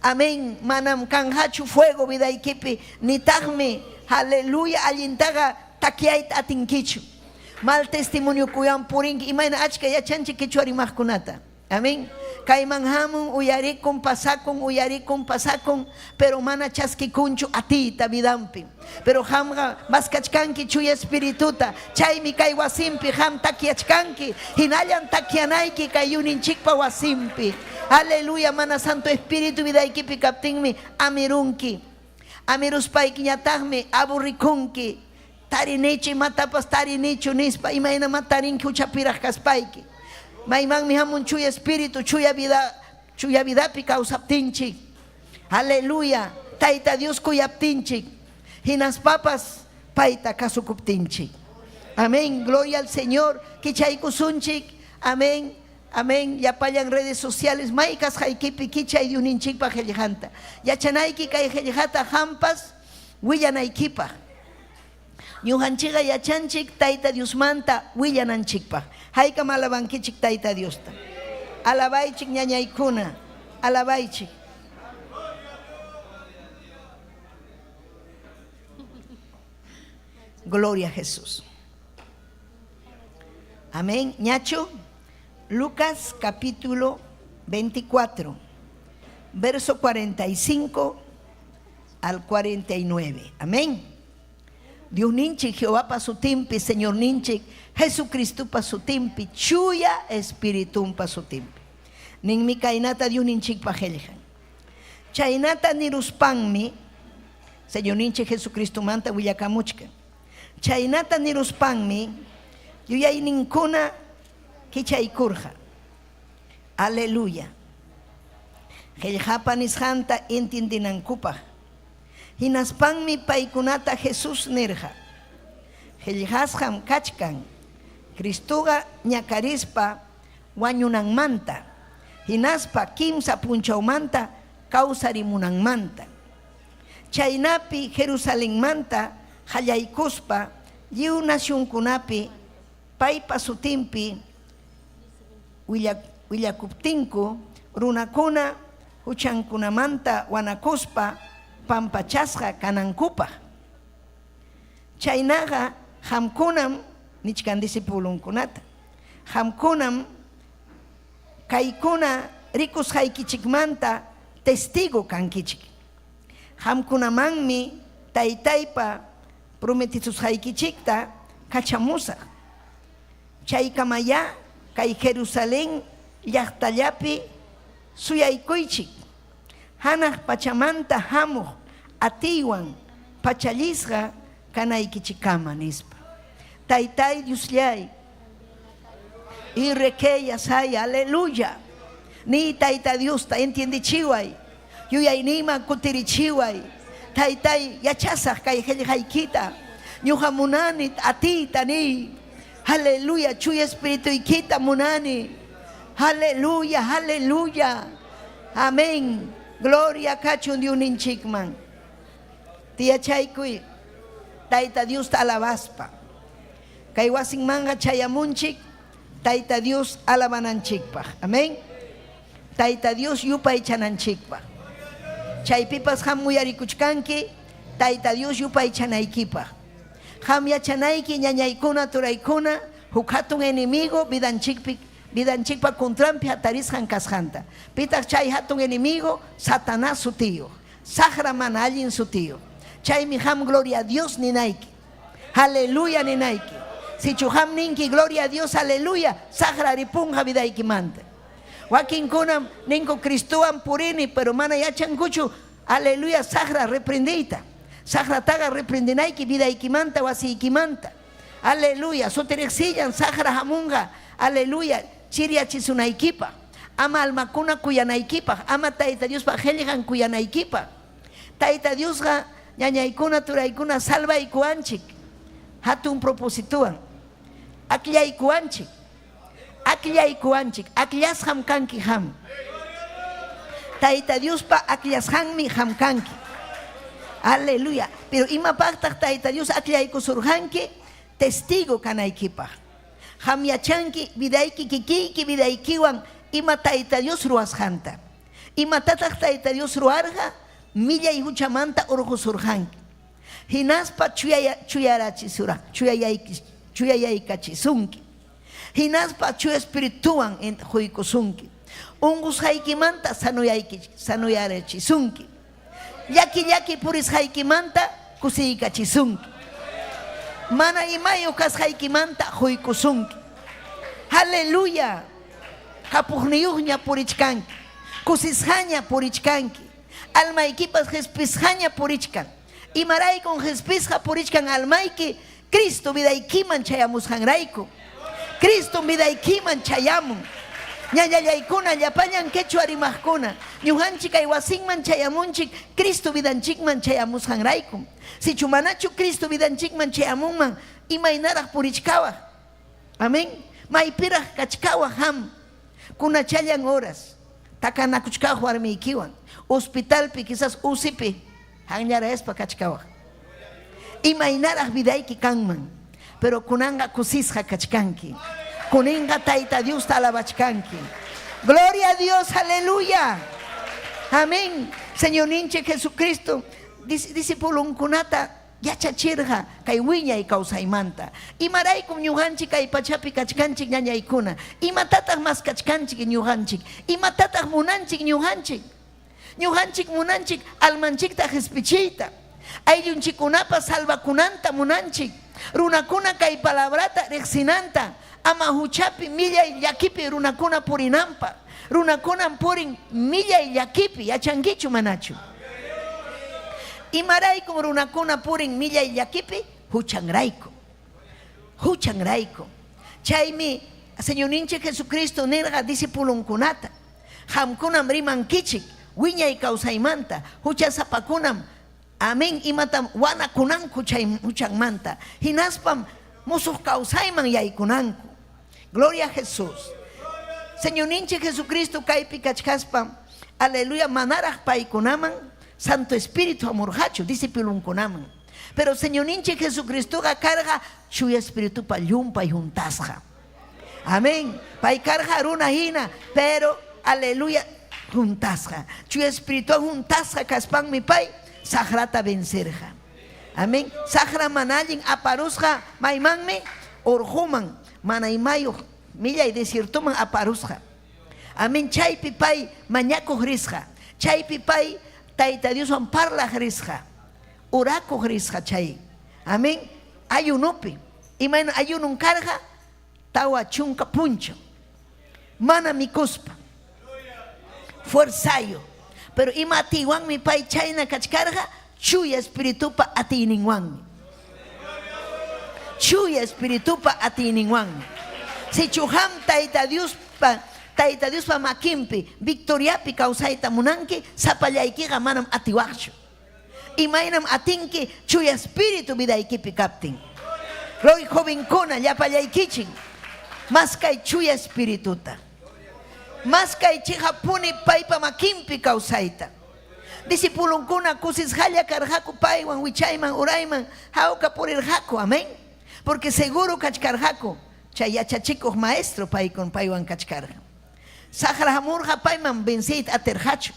amén, manam kanqachu fuego vidaykipi, nitaqmi, aleluya, allintaqa takyayta atinkichu. Mal testimoniokunawan purinki, imayna achka yachanchik quechua rimaqkunata. Amén. Kayman hamun, uyarikun, pasakun, uyarikun, pasakun, pero mana chaskikunchu atiyta vidanpi. Pero qamqa maskachkanki chuya espirituta, chaymi kay wasimpi qam takyachkanki, hinallan takyanayki kay yuninchikpa wasimpi. Aleluya, mana Santo Espíritu vidaykipi kaptinmi amirunki. Amiruspaykiñataqmi aburrikunki. Tarinichu imatapas tarinichu nispa, imaynamá tarinki huchapiraq kaspayki. Maymanmi hamun chuya espíritu, chuya vida, chuya vidapi kawsaptinchik. Aleluya, Tayta Dios kuyaptinchik, hinaspapas payta kasukuptinchik. Amén, gloria al Señor, kichaykusunchik. Amén. Amén. Llapallan redes sociales may kasqaykipi kichay Diosninchikpa qillqanta. Yachanayki kay qillqata qampas willanaykipaq. Ñuqanchikqa yachanchik Tayta Diosmanta willananchikpaq. Haykam alabankichik Tayta Diosta. Alabaychik ñañaykuna, alabaychik. Gloria a Jesús. Amén. Ñacho, Lucas capítulo 24, verso 45 al 49. Amén. Diosninchik Jehovapa sutinpi, Señorninchik Jesucristopa sutinpi, chuya espiritunpa sutinpi. Ninmi kaynata Diosninchikpa qillqan. Chaynata niruspanmi Señorninchik Jesucristomanta willakamuchkan. Chaynata niruspanmi yuyayninkuna kichaykurqa. Aleluya. Qillqapa nisqanta entiendenankupaq. Hinaspanmi paykunata Jesús nirqa, Qillqasqam kachkan, Cristoqa ñakarispa wañunanmanta, hinaspa kimsa punchawmanta kawsarimunanmanta. Chaynapi Jerusalenmanta qallaykuspa lliw nacionkunapi paypa sutinpi willakuptinku runakuna huchankunamanta wanakuspa pampachasqa kanankupaq. Chaynaqa qamkunam, nichkan discipulonkunata, qamkunam kaykuna rikusqaykichikmanta testigo kankichik. Qamkunamanmi Taytaypa prometesusqaykichikta kachamusaq. Chaykamayá kay Jerusalén llaqtallapi suyaykuychik, hanaq pachamanta hamuq atiywan pachallisqa kanaykichikkama, nispa. Taytay Dioslláy, irrequeyasay, aleluya. Niy Tayta Diosta, entiendechiway, yuyayniyman kutirichiway. Taytay, yachasaq kay qillqaykita. Ñuqa munani atiyta niy. Aleluya, chuya espirituykita munani. Aleluya, aleluya. Amén. Gloria kachun Diosninchikman. Tiyachaykuy Tayta Diosta alabaspa. Kay wasinmanqa chayamunchik Tayta Dios alabananchikpaq. Amén. Tayta Dios yupaychananchikpaq. Chaypipas qam uyarikuchkanki Tayta Dios yupaychanaykipaq. Qam yachanayki ñañaykuna turaykuna huk hatun enemigo vidanchikpi vidanchikpa contranpi hatarisqan kasqanta. Pitaq chay hatun enemigo? Satanás sutiyuq. Saqra mana allin sutiyuq. Chaymi qam gloria a Dios ninayki. Aleluya ninayki. Sichu qam ninki gloria a Dios aleluya, saqra ripunqa vidaykimanta. Wakinkunam ninku Cristowan purini, pero mana yachankuchu aleluya saqra reprendeyta. Saqrataqa reprendinayki vidaykimanta, wasiykimanta. Aleluya, sutiriqsillan saqra hamunqa, aleluya, chiryachisunaykipaq. Ama almakuna kuyanaykipaq, ama Tayta Diospa qellqan kuyanaykipaq. Tayta Diosqa ñañaykuna, turaykuna salvaykuwanchik hatun propositowan. Akllaykuwanchik. Akllaykuwanchik. Akllasqam kanki qam. Tayta Diospa akllasqanmi qam kanki. Aleluya. Pero imapaqtaq Tayta Dios akllaykusurqanki? Testigo kanaykipaq. Qam yachanki vidayki kikiyki vidaykiwan ima Tayta Dios ruwasqanta. Imatataq Tayta Dios ruwarqa? Millay huchamanta urqusurqanki. Hinaspa chuyayaykachisunki. Hinaspa Chuya Espirituwan quykusunki. Unqusqaykimanta sanoyarachisunki. Llaki llaki purisqaykimanta kusiykachisunki. Mana imayuq kasqaykimanta quykusunki. Aleluya! Kapuqniyuqña purichkanki. Kusisqaña purichkanki. Almaykipas qespisqaña purichkan. Imaraykun qespisqa purichkan almayki? Cristo vidaykiman chayamusqanrayku. Cristom vidaykiman chayamun. Ñañallaykuna, llapallan quechua rimaqkuna, ñuqanchik kay wasinman chayamunchik Cristo vidanchikman chayamusqanraykum. Sichu manachu Cristo vidanchikman chayamunman, imaynaraq purichkawaq? Amén. Maypiraq kachkawaq ham? Kunachallan horas takanakuchkawaq warmiykiwan, hospitalpi, quizás UCIpi hanllarayaspa kachkawaq. Imaynaraq vidayki kanman? Pero kunanqa kusisqa kachkanki. Kuninqa Tayta Diosta alabachkanki. Gloria a Dios, aleluya. Amén. Señorninchik Jesucristo discipulonkunata yachachirqa kay wiñay kawsaymanta. Imaraykum ñuqanchik kay pachapi kachkanchik ñañaykuna? Imatataq maskachkanchik ñuqanchik? Imatataq munanchik ñuqanchik? Ñuqanchik munanchik almanchikta qespichiyta. Ayllunchikkunapa salvakunanta munanchik. Runakuna kay palabrata riqsinanta, ama huchapi millay llakipi runakuna purinanpaq. Runakunam purin millay llakipi, yachankichu manachu? Imaraykum runakuna purin millay llakipi? Huchanrayku. Huchanrayku. Chaymi Señorninchik Jesucristo nirqa discipulonkunata, Qamkunam rimankichik wiñay kawsaymanta, huchasapakunam, amén, imatam wanakunanku chay huchanmanta, hinaspam musuq kawsayman yaykunanku. Gloria a Jesús. Señorninchik Jesucristo kaypi kachkaspam, aleluya, manaraq paykunaman Santo Espíritu hamurqachu, discipulonkunaman. Pero Señorninchik Jesucristoqa karqa Chuya Espiritupa llumpay huntasqa. Amén. Pay karqa runa hina, pero aleluya juntasqa. Chuya Espirituwan juntasqa kaspanmi pay saqrata vencerqa. Amén. Saqra mana allin aparusqa maymanmi? Urquman, mana imayuq millay desiertoman aparusqa. Amén. Chaypi pay mañakuq risqa. Chaypi pay Tayta Dioswan parlaq risqa. Orakuq risqa chay. Amén. Ayunopi. Imayna ayunon karqa? 40 punchaw. Mana mikuspa. Fuerzayo. Pero ima atiywanmi pay chayna kachkarqa? Chuya Espiritupa atiyninwanmi. Chuya Espiritupa atiyninwanmi. Sichu qam Tayta Diospa Tayta Diospa makinpi victoriapi kawsayta munanki, sapallaykiqa manam atiwaqchu. Imaynam atinki Chuya Espiritu vidaykipi kaptin? Roy jovenkuna, llapallaykichik, maskay Chuya Espirituta. Maskay cheqappuni paypa makinpi kawsayta. Discipulonkuna kusisqalla karqaku paywan wichayman urayman hawka purirqaku. Amén. Porque seguro kachkarqaku chay yachachikuq maestro paykun paywan kachkarqa. Saqra hamurqa payman venceyta atirqachu.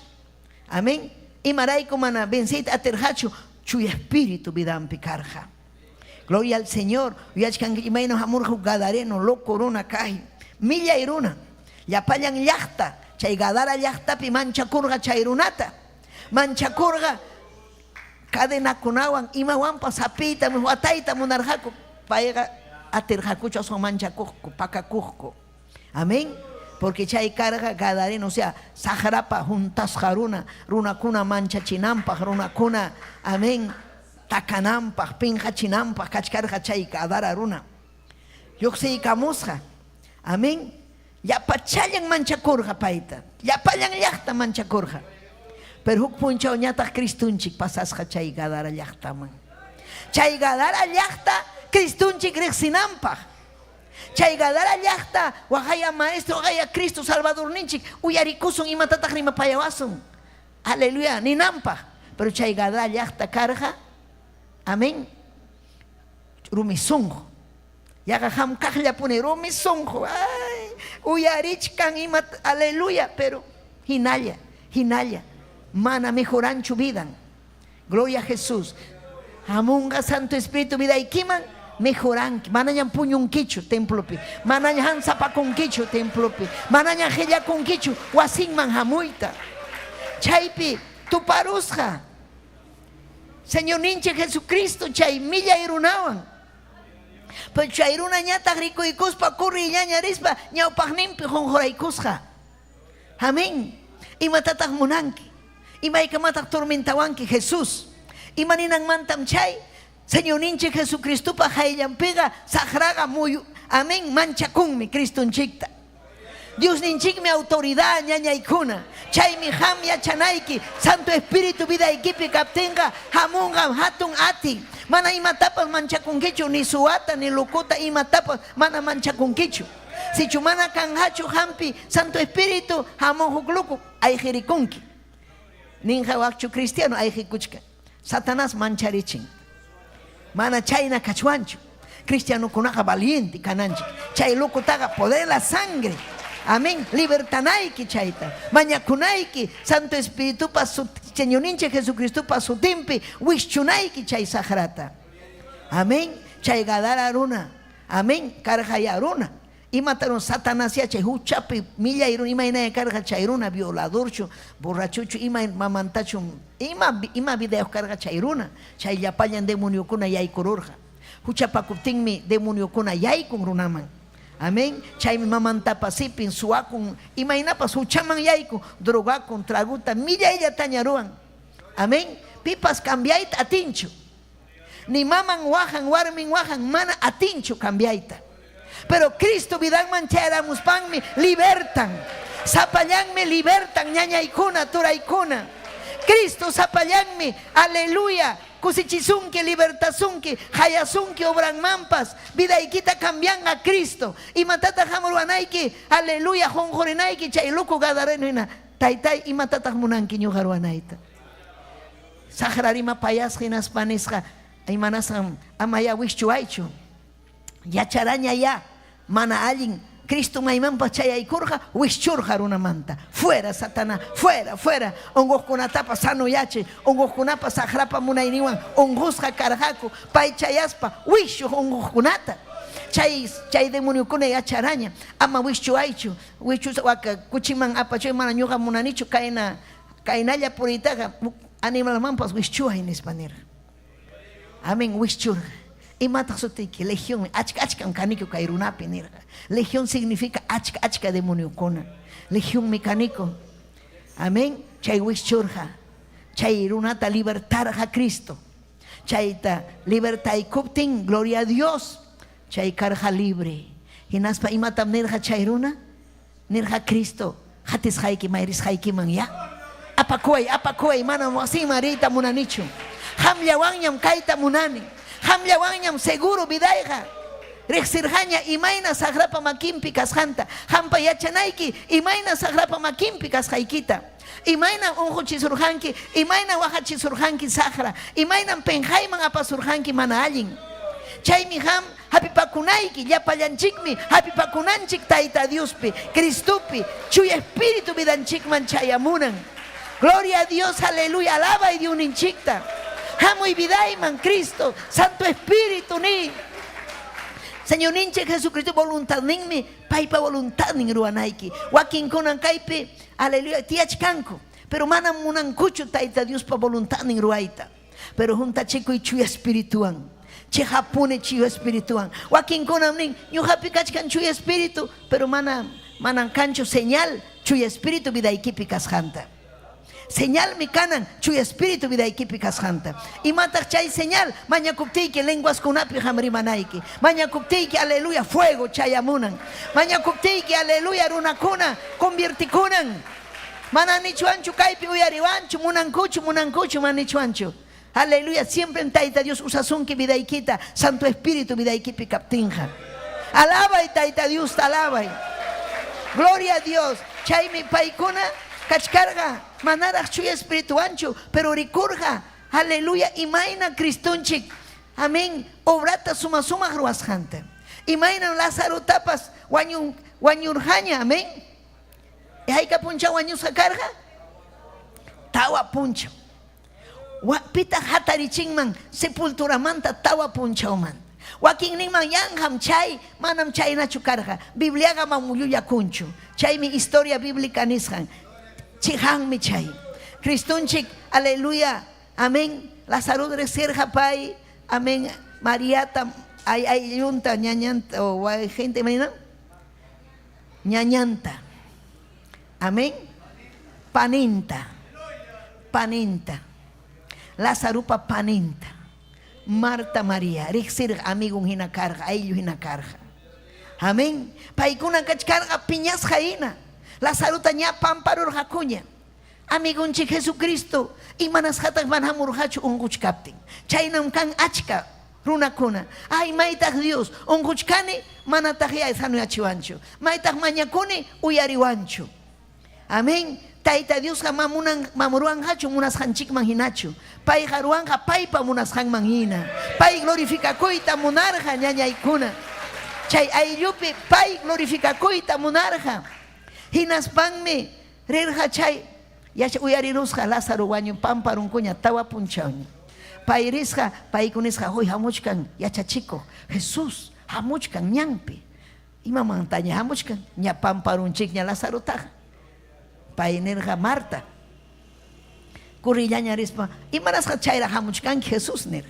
Amén. Imarayku mana venceyta atirqachu? Chuya Espíritu vidanpi karqa. Gloria al Señor. Uyachkanki imayna hamurqa huk gadareno, loco runa kay. Millay runa. Llapallan llaqta, chay Gadara llaqtapi manchakurqa chay runata. Manchakurqa cadenakunawan, imawanpas hapiyta, watayta munarqaku. Payqa atirqakuchu aswan manchakuqku, pakakuqku. Amén. Porque chay karqa gadareno, o sea, saqrapa juntasqa runa, runakuna manchachinanpaq, runakuna, amén, takananpaq, pinqachinanpaq kachkarqa chay Gadara runa. Lluqsiykamusqa. Amén. Llapachallan manchakurqa payta. Llapallan llaqta manchakurqa. Pero huk punchawñataq Cristonchik pasasqa chay Gadara llaqtaman. Chay Gadara llaqta Cristonchik riqsinanpaq. Chay Gadara llaqta waqaya maestro, waqaya Cristo Salvadorninchik uyarikusun imatataq rimapayawasun. Aleluya, ninanpaq. Pero chay Gadara llaqta karqa, amén, rumi sunqu. Yaqa qam kaqllapuni rumi sunqu. Ay, uyarichkan ima, aleluya, pero hinalla, hinalla, mana mejoranchu vidan. Gloria a Jesús. Hamunqa Santo Espíritu vidaykiman mejoranki. Manañam puñunkichu templopi. Manaña hansapakunkichu templopi. Manaña qillakunkichu wasinman hamuyta. Chaypi tuparusqa Señorninchik Jesucristo chay millay runawan. Pero chay runañataq rikuykuspa kurriyllaña rispa ñawpaqninpi qunquraykusqa. Amén. Imatataq munanki? Imaykamataq tormentawanki Jesús? Ima ninanmantam chay? Señorninchik Jesucristopa qayllanpiqa saqraqa muyu, amén, manchakunmi Cristonchikta. Diosninchikmi autoridad ñañaykuna. Chaymi qam yachanayki, Santo Espíritu vidaykipi kaptinqa hamunqam hatun atiy. Mana imatapas manchakunkichu, ni suwata, ni locuta, imatapas mana manchakunkichu. Sichu mana kanqachu qampi Santo Espíritu, hamun huk loco, ayqirikunki. Ninqa wakchu cristiano ayqikuchkan. Satanás mancharichin. Mana chayna kachwanchu. Cristianokunaqa valiente kananchik. Chay locotaqa poder la sangre. Amén. Libertanayki chayta. Mañakunayki Santo Espiritupa Señorninchik Jesucristopa sutinpi wischunayki chay saqrata. Amén. Chay Gadara runa. Amén. Karqaya runa. Imata runa Satanás chay huchapi millay runa imaynaya karqa chay runa violadorchu, borrachuchu, ima mamantachu, ima ima vidayuq karqa chay runa, chay llapallan demoniokuna yaykururqa. Huchapakuptinmi demoniokuna yaykun runaman. Amén. Chaymi mamantapas sipin, suwakun, imaynapas huchaman yaykun, drogakun, traguta, millayllataña ruwan. Amén. Pipas cambiayta atinchu. Ni maman wahan, warmin wahan, mana atinchu cambiayta. Pero Cristo vidanman chayaramuspanmi libertan. Sapallanmi libertan ñañaykuna, turaykuna. Cristo sapallanmi, aleluya, kusichisunki, libertasunki, hayasunki obranmanpas, vidaykita cambianqa Cristo. Imatataq hamurwanayki, aleluya, qunqurinayki chay loco gadareno hina. Taytay, imatataq munanki ñuqa ruwanayta? Saqra rimapayasqa hinaspa nisqa, imanasqam amaya wischuwaychu. Yacharaña ya mana allin Cristo maymanpas chayaykurqa wischurqa runamanta. Fuera Satanás, fuera, fuera. Unquqkunatapas sanoyachi, unquqkunapas saqrapa munayninwan unqusqa karqaku, pay chayaspa wischuq unquqkunata. Chay chay demoniokuna yacharaña, ama wischuwaychu, wichus waka kuchiman apachuy mana ñuqa munanichu kayna kaynalla puriytaqa animalmanpas wischuway nispa nirqa. Amén, wischurqa. Imataq sutiyki? Legionmi. Achka achkam kaniku kay runapi nirqa. Legión significa achka achka demoniokuna. Legionmi kaniku. Amén. Chay wischurqa. Chay runata libertarqa Cristo. Chayta libertaykuptin, gloria a Dios, chay karqa libre. Hinaspa imatam nirqa chay runa? Nirqa Cristo, qatisqayki may risqaykiman ya. Apakuway, apakuway, manam wasinman riyta munanichu. Qamllawanñam kayta munani. Qamllawanñam seguro vidayqa. Riqsirqaña imayna saqrapa makinpi kasqanta. Qampa yachanayki imayna saqrapa makinpi kasqaykita. Imaynam unquchisurqanki, imaynam waqachisurqanki saqra, imaynam penqayman apasurqanki mana allin. Chaymi qam hapipakunayki, llapallanchikmi hapipakunanchik Tayta Diospi, Cristopi, Chuya Espíritu vidanchikman chayamunan. Gloria a Dios, aleluya, alabay Diosninchikta. Hamuy vidayman Cristo, Santo Espíritu niy. Señorninchik Jesucristo voluntadninmi, paypa voluntadnin ruwanayki. Wakinkunan kaypi, aleluya, tiyachkanku, pero manam munankuchu Tayta Diospa voluntadnin ruwayta. Pero juntachikuy Chuya Espirituwan. Chiqapuni Chuya Espirituwan. Wakinkunam nin, ñuqapi kachkan Chuya Espíritu, pero mana manam kanchu señal Chuya Espíritu vidaykipi kasqanta. Señalmi kanan Chuya Espíritu vidaykipi kasqanta. Imataq chay señal? Mañakuptiyki lenguaskunapi qam rimanayki. Mañakuptiyki, aleluya, fuego chayamunan. Mañakuptiyki, aleluya, runakuna conviertikunan. Mana nichwanchu kaypi uyariwanchu, munankuchu, munankuchu, mana nichwanchu. Aleluya, siemprem Tayta Dios usasunki vidaykita, Santo Espíritu vidaykipi kaptinqa. Alabay Tayta Diosta, alabay. Gloria a Dios. Chaymi paykuna kachkarqa manaraq Chuya Espirituwanchu, pero rikurqa, aleluya, imayna Cristonchik, amén, obrata suma-sumaq ruwasqanta. Imaynam Lazarotapas wañun wañurqaña, amén. Hayka punchaw wañusqa karqa? Tawa punchaw. Pitaq hatarichinman sepulturamanta tawa punchawmanta? Wakinninman yanqam chay, manam chaynachu karqa. Bibliaqa manam llullakunchu. Chaymi historia bíblica nisqan. Chiqanmi chay. Cristonchik, aleluya, amén. Lázaro riqsirqa pay, amén, Mariata, ay ayllunta, ñañanta, o gente, imayna? Ñañanta. Amén. Paninta. Paninta. Lazarupa paninta. Marta María. Riqsirqa amigun hina karqa, ayllu hina karqa. Amén. Paykuna kachkarqa piñasqa hina. Lazaruta ña pamparurqakuña. Amigunchik Jesucristo imanasqataq mana hamurqachu unquchkaptin. Chaynam kan achka runakuna. Ay, maytaq Dios, unquchkani manataqyá sanoyachiwanchu. Maytaq mañakuni uyariwanchu. Amén. Tayta Diosqa mamunan mamuruwanqachu munasqanchikman hinachu. Payqa ruwanqa paypa munasqanman hina. Pay glorificakuyta munarqa ñañaykuna. Chay ayllupi pay glorificakuyta munarqa. Hinaspanmi rirqa chay yacha uyarirusqa Lázaro wañun pamparunkuña tawa punchawña. Pay risqa, paykunisqa huy hamuchkan yachachikuq Jesús hamuchkan ñanpi. Imamantaña hamuchkan? Ña pamparunchikña Lazarotaqa. Pay nirqa Marta, kurrillaña rispa, imanasqa chayraq hamuchkanki Jesús nirqa.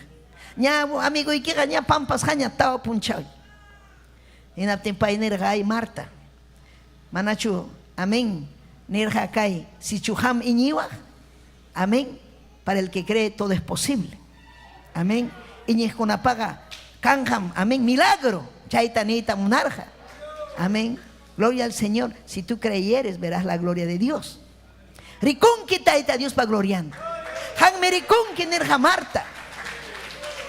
Ña amiguykiqa ña pampasqaña tawa punchawña. Hinaptin pay nirqa, ay Marta, manachu amén nirqa kay sichu qam iñiwaq? Amén. Para el que cree todo es posible. Amén. Iñiqkunapaqa kanqam, amén, milagro. Chayta niyta munarqa. Amén. Gloria al Señor. Si tú creyeres, verás la gloria de Dios. Rikunki Tayta Diospa glorianta. Qanmi rikunki nirqa Marta.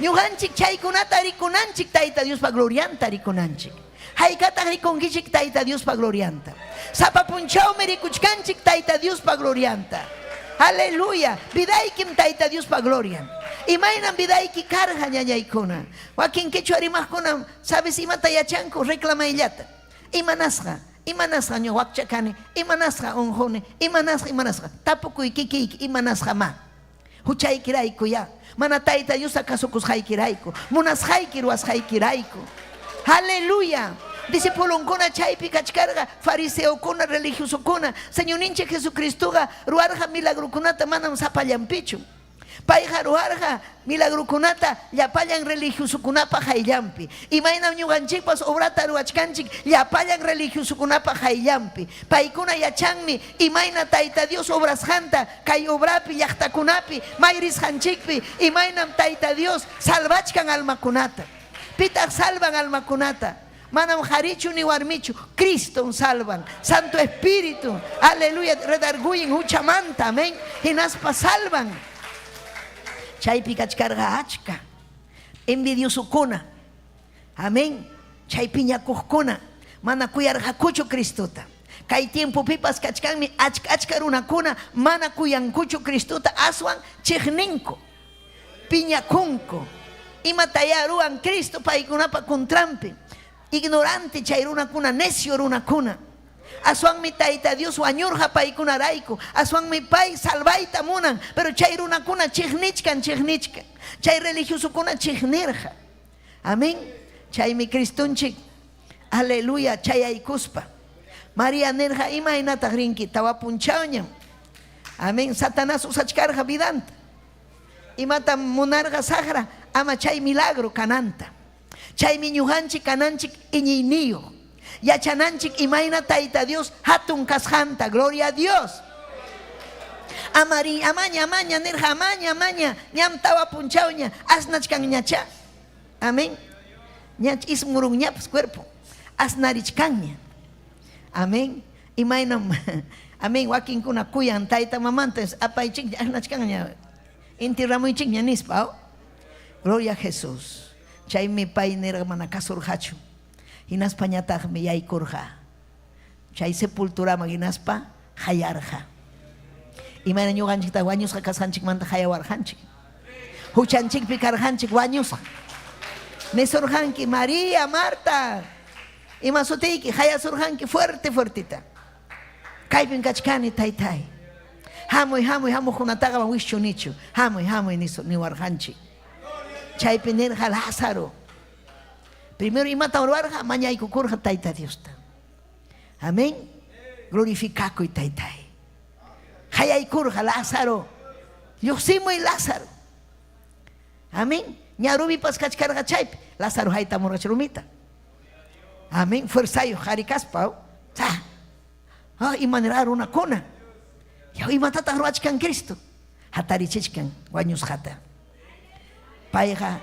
Ñuqanchik chaykunata rikunanchik Tayta Diospa glorianta rikunanchik. Haykataq rikunkichik Tayta Diospa glorianta? Sapa punchawmi rikuchkanchik Tayta Diospa glorianta. Aleluya. Vidaykim Tayta Diospa glorian. Imaynam vidayki karqa ñañaykuna? Wakin quechua rimaqkunam, sabes imata yachanku? Reclamayllata. Imanasqa? Imanasqa ñuqa wakcha kani? Imanasqa unquni? Imanasqa, imanasqa? Tapukuy kikiyki, imanasqa ma? Huchaykiraykuyá. Mana Tayta Diosta kasukusqaykirayku. Munasqayki ruwasqaykirayku. Aleluya. Discipulonkuna chaypi kachkarqa, fariseokuna, religiosokuna. Señorninchik Jesucristoqa ruwarqa milagrokunata manam sapallanpichu. Payqa ruwarqa milagrokunata llapallan religiosokunapa qayllanpi. Imaynam ñuqanchikpas obrata ruwachkanchik llapallan religiosokunapa qayllanpi. Paykuna yachanmi imayna Tayta Dios obrasqanta kay obrapi, llaqtakunapi, may risqanchikpi, imaynam Tayta Dios salvachkan almakunata. Pitaq salvan almakunata? Manam qarichu ni warmichu, Cristom salvan. Santo Espíritu, aleluya, redarguyen huchamanta, amén. Hinaspa salvan. Chaypi kachkarqa achka envidiosokuna, amén. Chay piñakuqkuna mana kuyarqakuchu Cristota. Kay tiempopipas kachkanmi achka achka runakuna mana kuyankuchu Cristota, aswan chiqninku, piñakunku. Imatayá ruwan Cristo paykunapa contranpi? Ignorante chay runakuna, necio runakuna. Aswanmi Tayta Dios wañurqa paykunarayku. Aswanmi pay salvayta munan. Pero chay runakuna chiqnichkan, chiqnichkan. Chay religiosokuna chiqnirqa. Amén. Chaymi Cristonchik, aleluya, chayaykuspa. María nirqa, imaynataq rinki? Tawa punchawñam. Amén. Satanás usachkarqa vidanta. Imatam munarqa saqra? Ama chay milagro kananta. Chaymi ñuqanchik kananchik iñiyniyuq. Yachananchik imayna Tayta Dios hatun kasqanta. Gloria a Dios. Amari, amaña, amaña, nirqa, amaña, amaña, ñam tawa punchawña, asnachkanñachá. Amén. Ñach ismurunñapas cuerpo. Asnarichkanña. Amén. Imaynam, amén, wakinkuna kuyan tayta mamanta, apaychikña, asnachkanña, inti ramuychikña nispa. Oh? Gloria a Jesús. Chaymi pay nirqa mana kasurqachu. Hinaspañataqmi yaykurqa chay sepulturaman hinaspa qayarqa. Imayna ñuqanchikta wañusqa kasqanchikmanta qayawarqanchik. Huchanchikpi karqanchik wañusqa. Nisurqanki, María, Marta, ima sutiyki? Qayasurqanki fuerte fuertita. Kaypim kachkani, taytay. Hamuy, hamuy, hamuqkunataqa wischunichu. Hamuy, hamuy niwarqanchik. Chaypi nirqa Lázaro. Primero imatam ruwarqa? Mañaykukurqa Tayta Diosta. Amén. Glorificakuy, taytay. Qayaykurqa Lázaro. Lluqsimuy Lázaro. Amén. Ña rumipas kachkarqa chaypi. Lázaro haytamurqa rumita. Amén. Fuerzayuq qari kaspa. Sa. Ah, imanirá runakuna. Ya imatataq ruwachkan Cristo? Hatarichichkan wañusqata. Payqa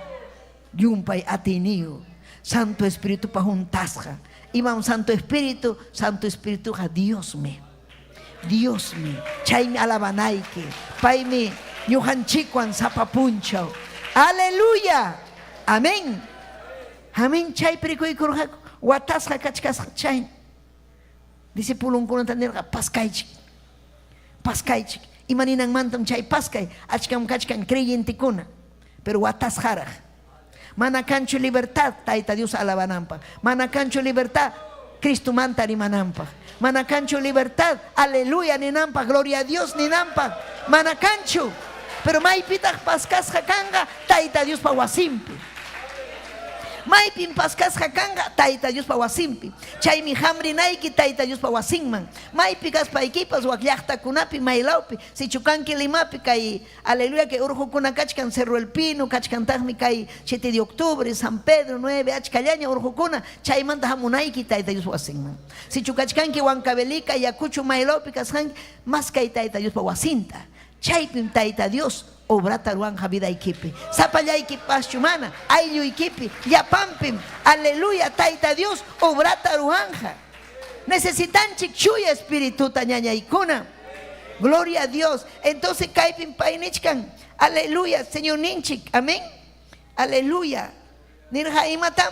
llumpay atiyniyuq, Santo Espiritupa huntasqa. Imam Santo Espíritu? Santo Espirituqa Diosmi. Diosmi. Chaymi alabanayki. Paymi ñuqanchikwan sapa punchaw. Aleluya. Amén. Amén. Chaypi rikuykurqaku. Watasqa kachkasqa chay. Discipulonkunata nirqa, paskaychik. Paskaychik. Ima ninanmantam chay paskay? Achkam kachkan creyentekuna, pero watasqaraq. Mana kanchu libertad Tayta Dios alabananpaq. Mana kanchu libertad Cristomanta rimananpaq. Mana kanchu libertad aleluya ninanpaq, gloria a Dios ninanpaq. Mana kanchu. Pero maypitaq paskasqa kanqa? Tayta Diospa wasinpi. Maypim paskasqa kanqa? Tayta Diospa wasinpi. Chaymi qam rinayki Tayta Diospa wasinman. Maypi kaspaykipas wak llaqtakunapi, maylawpi, sichu kanki Limapi, kay aleluya kay urqukuna kachkan, Cerro El Pino, kachkantaqmi kay 7 de Octubre, San Pedro, 9, achkallaña urqukuna, chaymanta hamunayki Tayta Diospa wasinman. Sichu kachkanki Huancavelica, Ayacucho, maylawpi kasqanki, maskay Tayta Diospa wasinta. Chaypim Tayta Dios obrata ruwanqa vidaykipi. Sapallaykipaschu mana, aylluykipi, llapanpim, aleluya, Tayta Dios obrata ruwanqa. Necesitanchik Chuya Espirituta, ñañaykuna. Gloria a Dios. Entonces kaypim pay nichkan, aleluya, Señorninchik, amén. Aleluya. Nirqa imatam?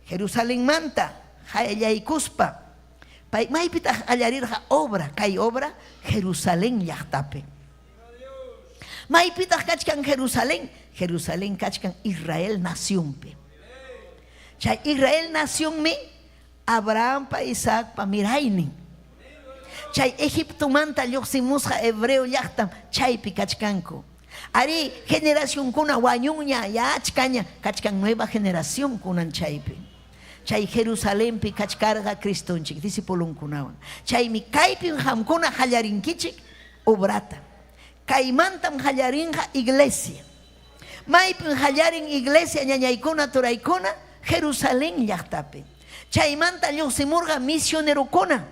Jerusalenmanta qallaykuspa. Pay maypitaq qallarirqa obra, kay obra Jerusalén llaqtapi. Maypitaq kachkan Jerusalén? Jerusalén kachkan Israel nacionpi. Chay Israel nacionmi Abrahampa, Isaacpa miraynin. Chay Egiptomanta lluqsimusqa hebreo llaqtam chaypi kachkanku. Arí, generacionkuna wañunña, ya achkaña kachkan nueva generación kunan chaypi. Chay Jerusalenpi kachkarqa Cristonchik discipulonkunawan. Chaymi kaypim qamkuna qallarinkichik obrata. Kaymantam qallarinqa iglesia. Maypim qallarin iglesia ñañaykuna, turaykuna? Jerusalén llaqtapi. Chaymanta lluqsimurqa misionerokuna.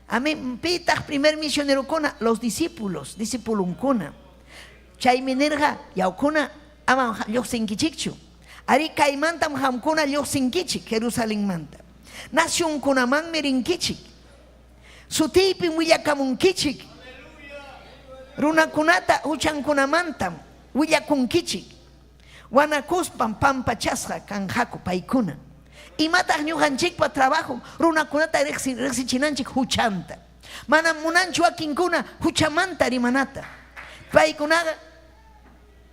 Amén. Pitaq primer misionerokuna? Los discípulos, discipulonkuna. Chaymi nirqa, yawkuna amam lluqsinkichikchu. Arí, kaymantam qamkuna lluqsinkichik Jerusalenmanta. Nacionkunamanmi rinkichik. Sutiypim willakamunkichik. Runakunata huchankunamantam willakunkichik. Wanakuspam pampachasqa kanqaku paykuna. Imataq ñuqanchikpa trabajon? Runakunata riqsichinanchik huchanta. Manam munanchu wakinkuna huchamanta rimanata. Paykunaqa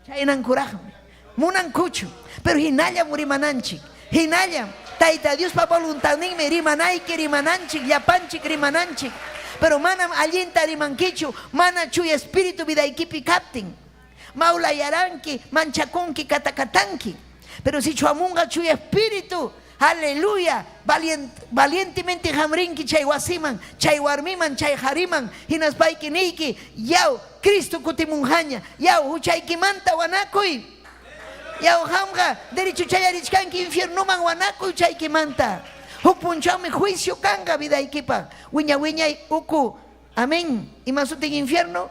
chaynankuraqmi. Munankuchu. Pero hinallam rimananchik. Hinallam. Tayta Diospa voluntadninmi rimanayki, rimananchik, llapanchik rimananchik. Pero manam allinta rimankichu mana Chuya Espíritu vidaykipi kaptin. Mawlayaranki, manchakunki, katakatanki. Pero sichu hamunqa Chuya Espíritu, aleluya, valientemente hamrinki chay wasiman, chay warmiman, chay qariman, hinaspayki niyki, yaw, Cristo kutimunqaña, yaw, huchaykimanta wanakuy. Yaw, qamqa derechochalla richkanki infiernoman wanakuy huchaykimanta. Huk punchawmi juicio kanqa vidaykipaq, wiña wiñay uku, amén. Ima sutin infierno?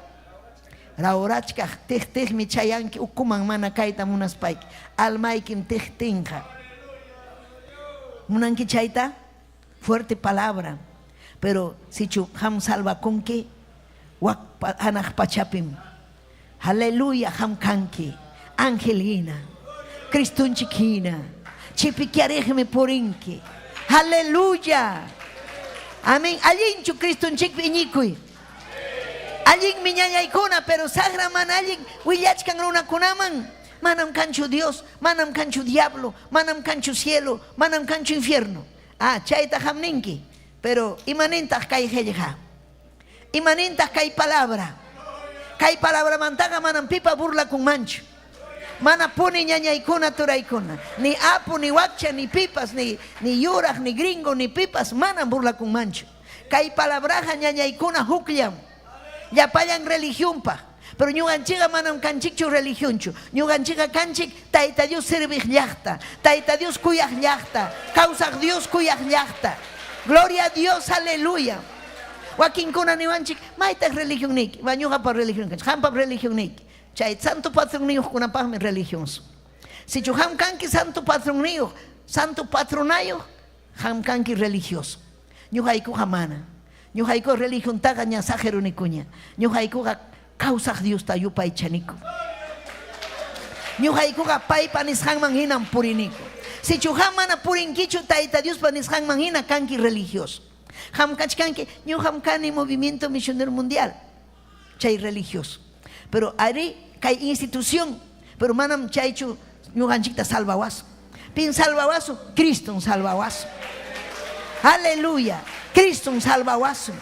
Rawrachkaq tiqtiqmi chayanki ukuman mana kayta munaspayki, almaykim tiqtinqa. Munanki chayta? Fuerte palabra. Pero sichu qam salvakunki, wak hanaq pachapim. Aleluya, qam kanki ángel hina, Cristonchik hina, chipikyariqmi purinki. Aleluya. Amén. Allinchu Cristonchikpi iñikuy. Allinmi ñañaykuna, pero saqra mana allin willachkan runakunaman. Manam kanchu Dios, manam kanchu diablo, manam kanchu cielo, manam kanchu infierno. Ah, chayta qam ninki. Pero imanintaq kay qillqa? Imanintaq kay palabra? Kay palabramantaqa manam pipa burlakunmanchu. Mana puni ñañaykuna, turaykuna, ni apu, ni wakcha, ni pipas, ni, ni yuraq, ni gringo, ni pipas, manam burlakunmanchu. Kay palabraqa ñañaykuna hukllam, llapallan religionpaq. Pero ñuqanchikqa manam kanchikchu religionchu. Ñuqanchikqa kanchik Tayta Dios serviq llaqta, Tayta Dios kuyaq llaqta, kawsaq Dios kuyaq llaqta. Gloria a Dios, aleluya. Wakinkuna niwanchik, maytaq religionniyki? Ma ñuqapa religión kanchik, qampa religionniyki. Chay santo patronniyuqkunapaqmi religión. Sichu qam kanki santo patronniyuq, santo patronayuq, qam kanki religioso. Ñuqaykuqa mana. Ñuqayku religiontaqa ña saqirunikuña. Ñuqaykuqa kawsaq Diosta yupaychaniku. Ñuqaykuqa paypa nisqanman hinam puriniku. Sichu qam mana purinkichu Tayta Diospa nisqanman hina kanki religioso. Qam kachkanki, ñuqam kani Movimiento Misionero Mundial, chay religioso. Pero ari kay institución, pero manam chaychu ñuqanchikta salvawasun. Pin salvawasun? Criston salvawasun. Aleluya. Criston salvawasun.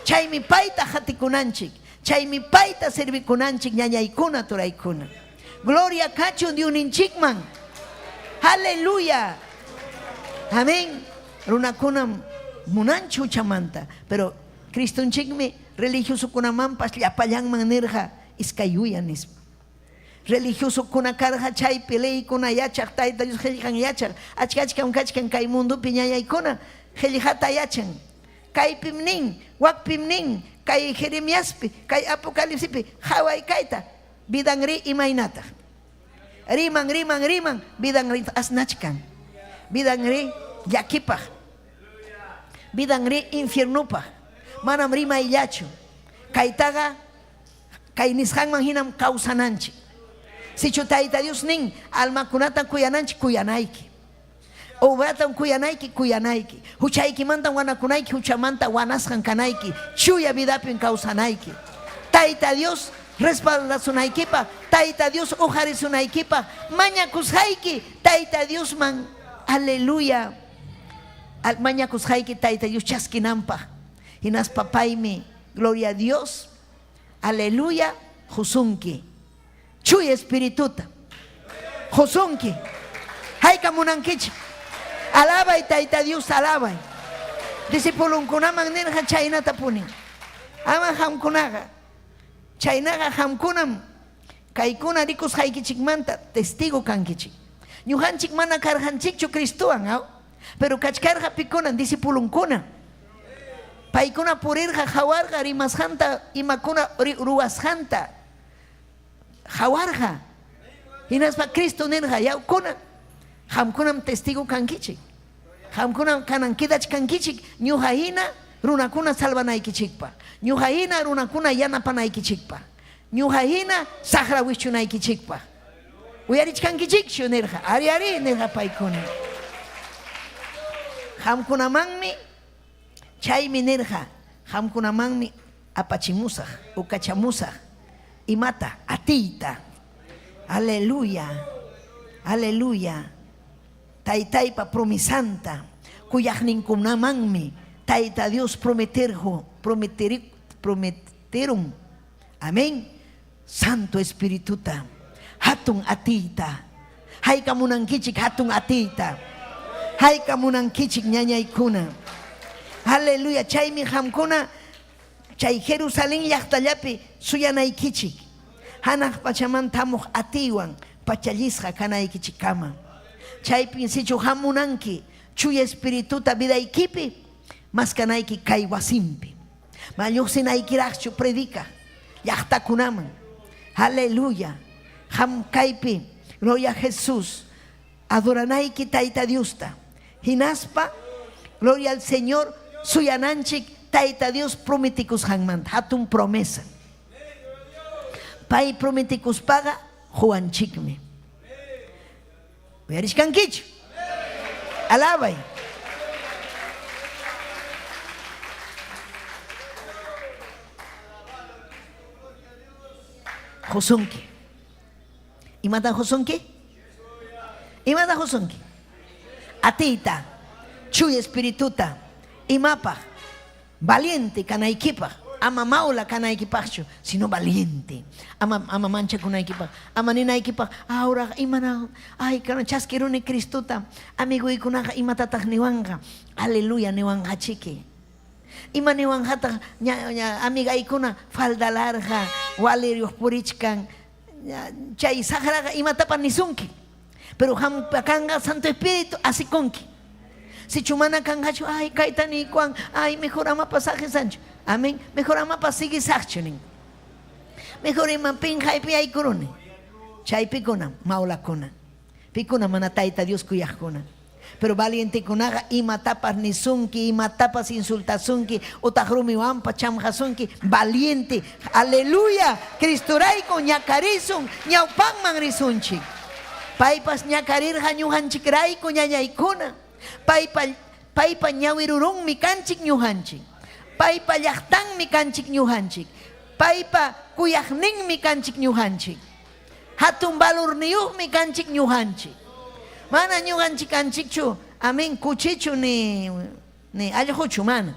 Chaymi payta qatikunanchik. Chaymi payta servikunanchik ñañaykuna, turaykuna. Gloria kachun Diosninchikman. Aleluya. Amén. Runakunam munanchu huchamanta, pero Cristonchikmi religiosokunamanpas llapallanman nirqa iskay yuya nispa. Religiosokuna karqa chaypi leykuna yachaq, Tayta Dios qillqan yachaq, achka-achkam kachkan kay mundopi ñañaykuna qillqata yachan. Kaypim nin, wakpim nin, kay Jeremiaspi, kay Apocalipsipi, qaway kayta, vidanri imaynataq? Riman, riman, riman, vidanri asnachkan. Vidanri llakipaq. Vidanri infiernopaq. Manam rimayllachu. Kaytaqa kay nisqanman hinam kawsananchik. Sichu Tayta Dios nin, almakunata kuyananchik, kuyanayki. Obratam kuyanayki, kuyanayki. Huchaykimantam wanakunayki, huchamanta wanasqan kanayki. Chuya vidapim kawsanayki. Tayta Dios respaldasunaykipaq, Tayta Dios uqarisunaykipaq, mañakusqayki Tayta Diosman, aleluya, mañakusqayki Tayta Dios chaskinanpaq. Hinaspa paymi, gloria a Dios, aleluya, qusunki Chuya Espirituta. Qusunki. Hayka munankichik? Alabay Tayta Dios, alabay. Discipulonkunaman nirqa chaynatapuni. Ama qamkunaqa, chaynaqa qamkunam kaykuna rikusqaykichikmanta testigo kankichik. Ñuqanchik mana karqanchikchu Cristowan, aw? Pero kachkarqa pikunan? Discipulonkuna. Paykuna purirqa, qawarqa rimasqanta, imakuna ruwasqanta. Qawarqa. Hinaspa Cristo nirqa, yawkuna, qamkunam testigo kankichik. Qamkunam kanan quedachkankichik ñuqa hina runakuna salvanaykichikpaq, ñuqa hina runakuna yanapanaykichikpaq, ñuqa hina saqra wischunaykichikpaq. Uyarichkankichikchu? Nirqa. Ari, ari, nirqa paykuna. Qamkunamanmi chaymi nirqa, qamkunamanmi apachimusaq o kachamusaq imata? Atiyta. Aleluya. Aleluya. Taytaypa promisanta kuyaqninkunamanmi Tayta Dios prometerhu, prometeri, prometerun. Amén. Santo Espirituta, hatun atiyta. Hayka munankichik hatun atiyta. Hayka munankichik ñañaykuna. Aleluya. Chaymi qamkuna chay Jerusalén llaqtallapi suyanaykichik. Hanaq pachamanta hamuq atiywan pachallisqa kanaykichikkama. Chaypin sichu hamunanki Chuya Espirituta vidaykipi maskanayki kay wasinpi. Ma lluqsinaykiraqchu predica llaqtakunaman. Aleluya. Qam kaypi, gloria a Jesús, adoranayki Tayta Diosta. Hinaspa, gloria al Señor, suyananchik Tayta Dios prometikusqanmanta, hatun promesa. Pay prometikuspaqa quwanchikmi. Uyarishkankichu? Alabay. Qusunki. Imatan qusunki? Imatan qusunki? Atiyta, Chuya Espirituta, imapaq? Valiente kanaykipaq, ama mawla kanaykipaqchu, sino valiente. Ama ama manchakunaykipaq, ama ninaykipaq, ahora imana, ay, kana chaskiruni Cristota, amiguykunaqa imatataq niwanqa, aleluya niwanqachiki. Ima niwanqataq ña, ña amigaykuna falda larga, waliryuq purichkan, chay saqraqa imatapas nisunki. Pero qampa kanqa Santo Espíritu asikunki. Sichu mana kanqachu, ay kayta niykuwan, ay mejor amapas saqesanchu. Amén. Mejor amapas siguisaqchu nin. Mejor ima pinqaypi yaykuruni. Chaypikuna mawlakuna. Pikuna mana Tayta Dios kuyaqkuna. Pero valientekunaqa imatapas nisunki, imatapas insultasunki, utaq rumiwanpas chamqasunki, valiente. Aleluya! Cristorayku ñakarisun, ñawpanman risunchik. Paypas ñakarirqa ñuqanchikrayku ñañaykuna. Paypa paypa ñawirurunmi kanchik ñuqanchik. Paypa llaqtanmi kanchik ñuqanchik. Paypa kuyaqninmi kanchik ñuqanchik. Hatun valorniyuqmi kanchik ñuqanchik. Mana ñuqanchik kanchikchu, amén, kuchichu ni ni allquchu, mana.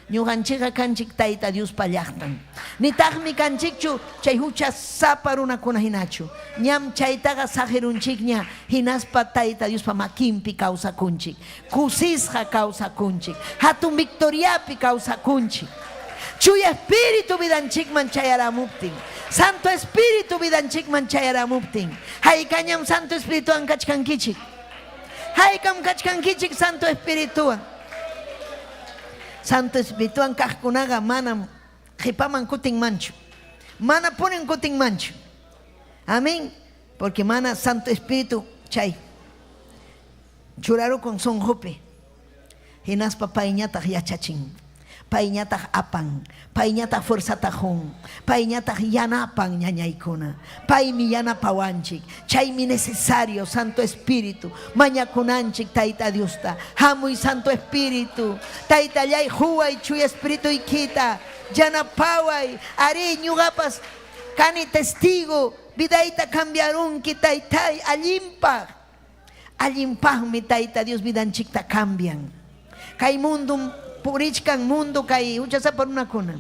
Ñuqanchikqa kanchik Tayta Diospa llaqtan. Nitaqmi kanchikchu chay huchasapa runakuna hinachu. Ñam chaytaqa saqirunchikña hinaspa Tayta Diospa makinpi kawsakunchik. Kusisqa kawsakunchik. Hatun victoriapi kawsakunchik. Chuya Espíritu vidanchikman chayaramuptin. Santo Espíritu vidanchikman chayaramuptin. Haykañam Santo Espirituwan kachkankichik? Haykam kachkankichik Santo Espirituwan? Santo Espirituwan kaqkunaqa manam qipaman kutinmanchu. Manapunim kutinmanchu. Amén. Porque mana Santo Espíritu chay churarukun sunqupi. Hinaspa payñataq yachachin, payñataq apan, payñataq fuerzata qun, payñataq yanapan ñañaykuna. Paymi yanapawanchik. Chaymi necesario Santo Espíritu mañakunanchik Tayta Diosta. Hamuy Santo Espíritu, Taytallay quway Chuya Espirituykita, yanapaway. Arí, ñuqapas kani testigo, vidayta cambiarunki Taytay allinpaq. Allinpaqmi Tayta Dios vidanchikta cambian. Kay mundum purichkan mundo kay huchasapa runakuna.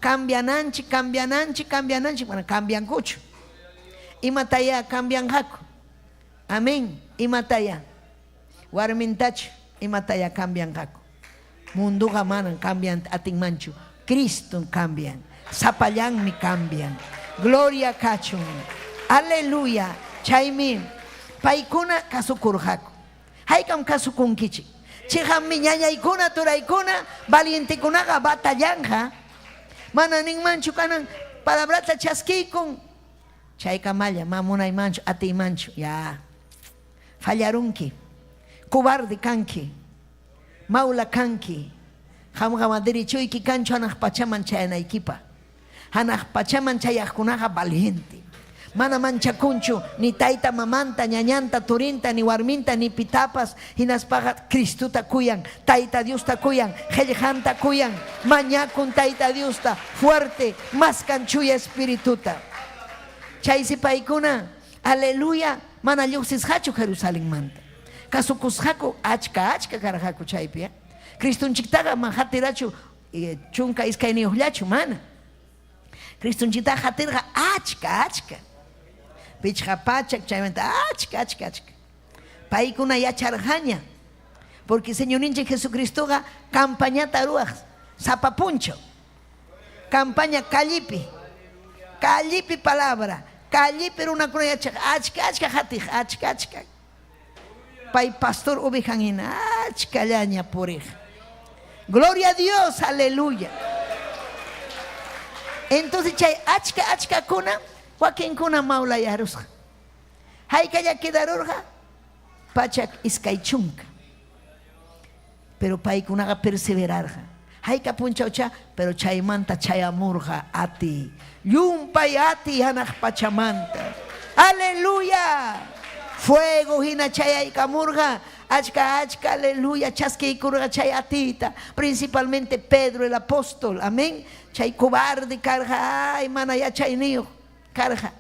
Cambiananchik, cambiananchik, cambiananchik, mana cambiankuchu. Imatayá cambianqaku. Amén. Imatayá. Warmintachu imatayá cambianqaku. Munduqa manan cambian atinmanchu. Cristom cambian. Sapallanmi cambian. Gloria kachun. Aleluya. Chaymi paykuna kasukurqaku. Haykam kasukunkichik? Chiqammi ñañaykuna, turaykuna, valientekunaqa batallanqa. Mana ninmanchu kanan palabrata chaskiykun. Chaykamalla, ma munaymanchu, atiymanchu. Ya. Fallarunki. Cobarde kanki. Mawla kanki. Qamqa ma derechoyki kanchu hanaq pachaman chayanaykipaq. Hanaq pachaman chayaqkunaqa valiente. Mana manchakunchu ni tayta mamanta, ñañanta, turinta, ni warminta, ni pitapas. Hinaspaqa Cristota kuyan, Tayta Diosta kuyan, qellqanta kuyan, mañakun Tayta Diosta, fuerte, maskan Chuya Espirituta. Chaysi paykuna, aleluya, mana lluqsisqachu Jerusalenmanta. Kasukusqaku achka achka karqaku chaypi. Cristonchiktaqa ma hatirachu 12llachu mana. Cristonchiktaqa hatirqa achka achka. 500 chaymanta achka achka achka. Paykuna yacharqaña. Porque Señorninchik Jesucristoqa campañata ruwaq sapa punchaw. Campaña callipi. Callipi palabra. Callipi runakuna yachaq achka achka hatiq achka achka. Pay pastor ovejan hina achkallaña puriq. Gloria a Dios, aleluya. Entonces chay achka achkakuna wakinkuna mawlayarusqa. Haykalla quedarurqa? 120. Pero paykunaqa perseverarqa. Hayka punchawcha, pero chaymanta chayamurqa atiy. Llumpay atiy hanaq pachamanta. Aleluya! Fuego hina chayaykamurqa. Achka achka, aleluya, chaskiykurqa chay atiyta. Principalmente Pedro el apóstol, amén. Chay cobarde karqa, ay, mana yachayniyuq karqa.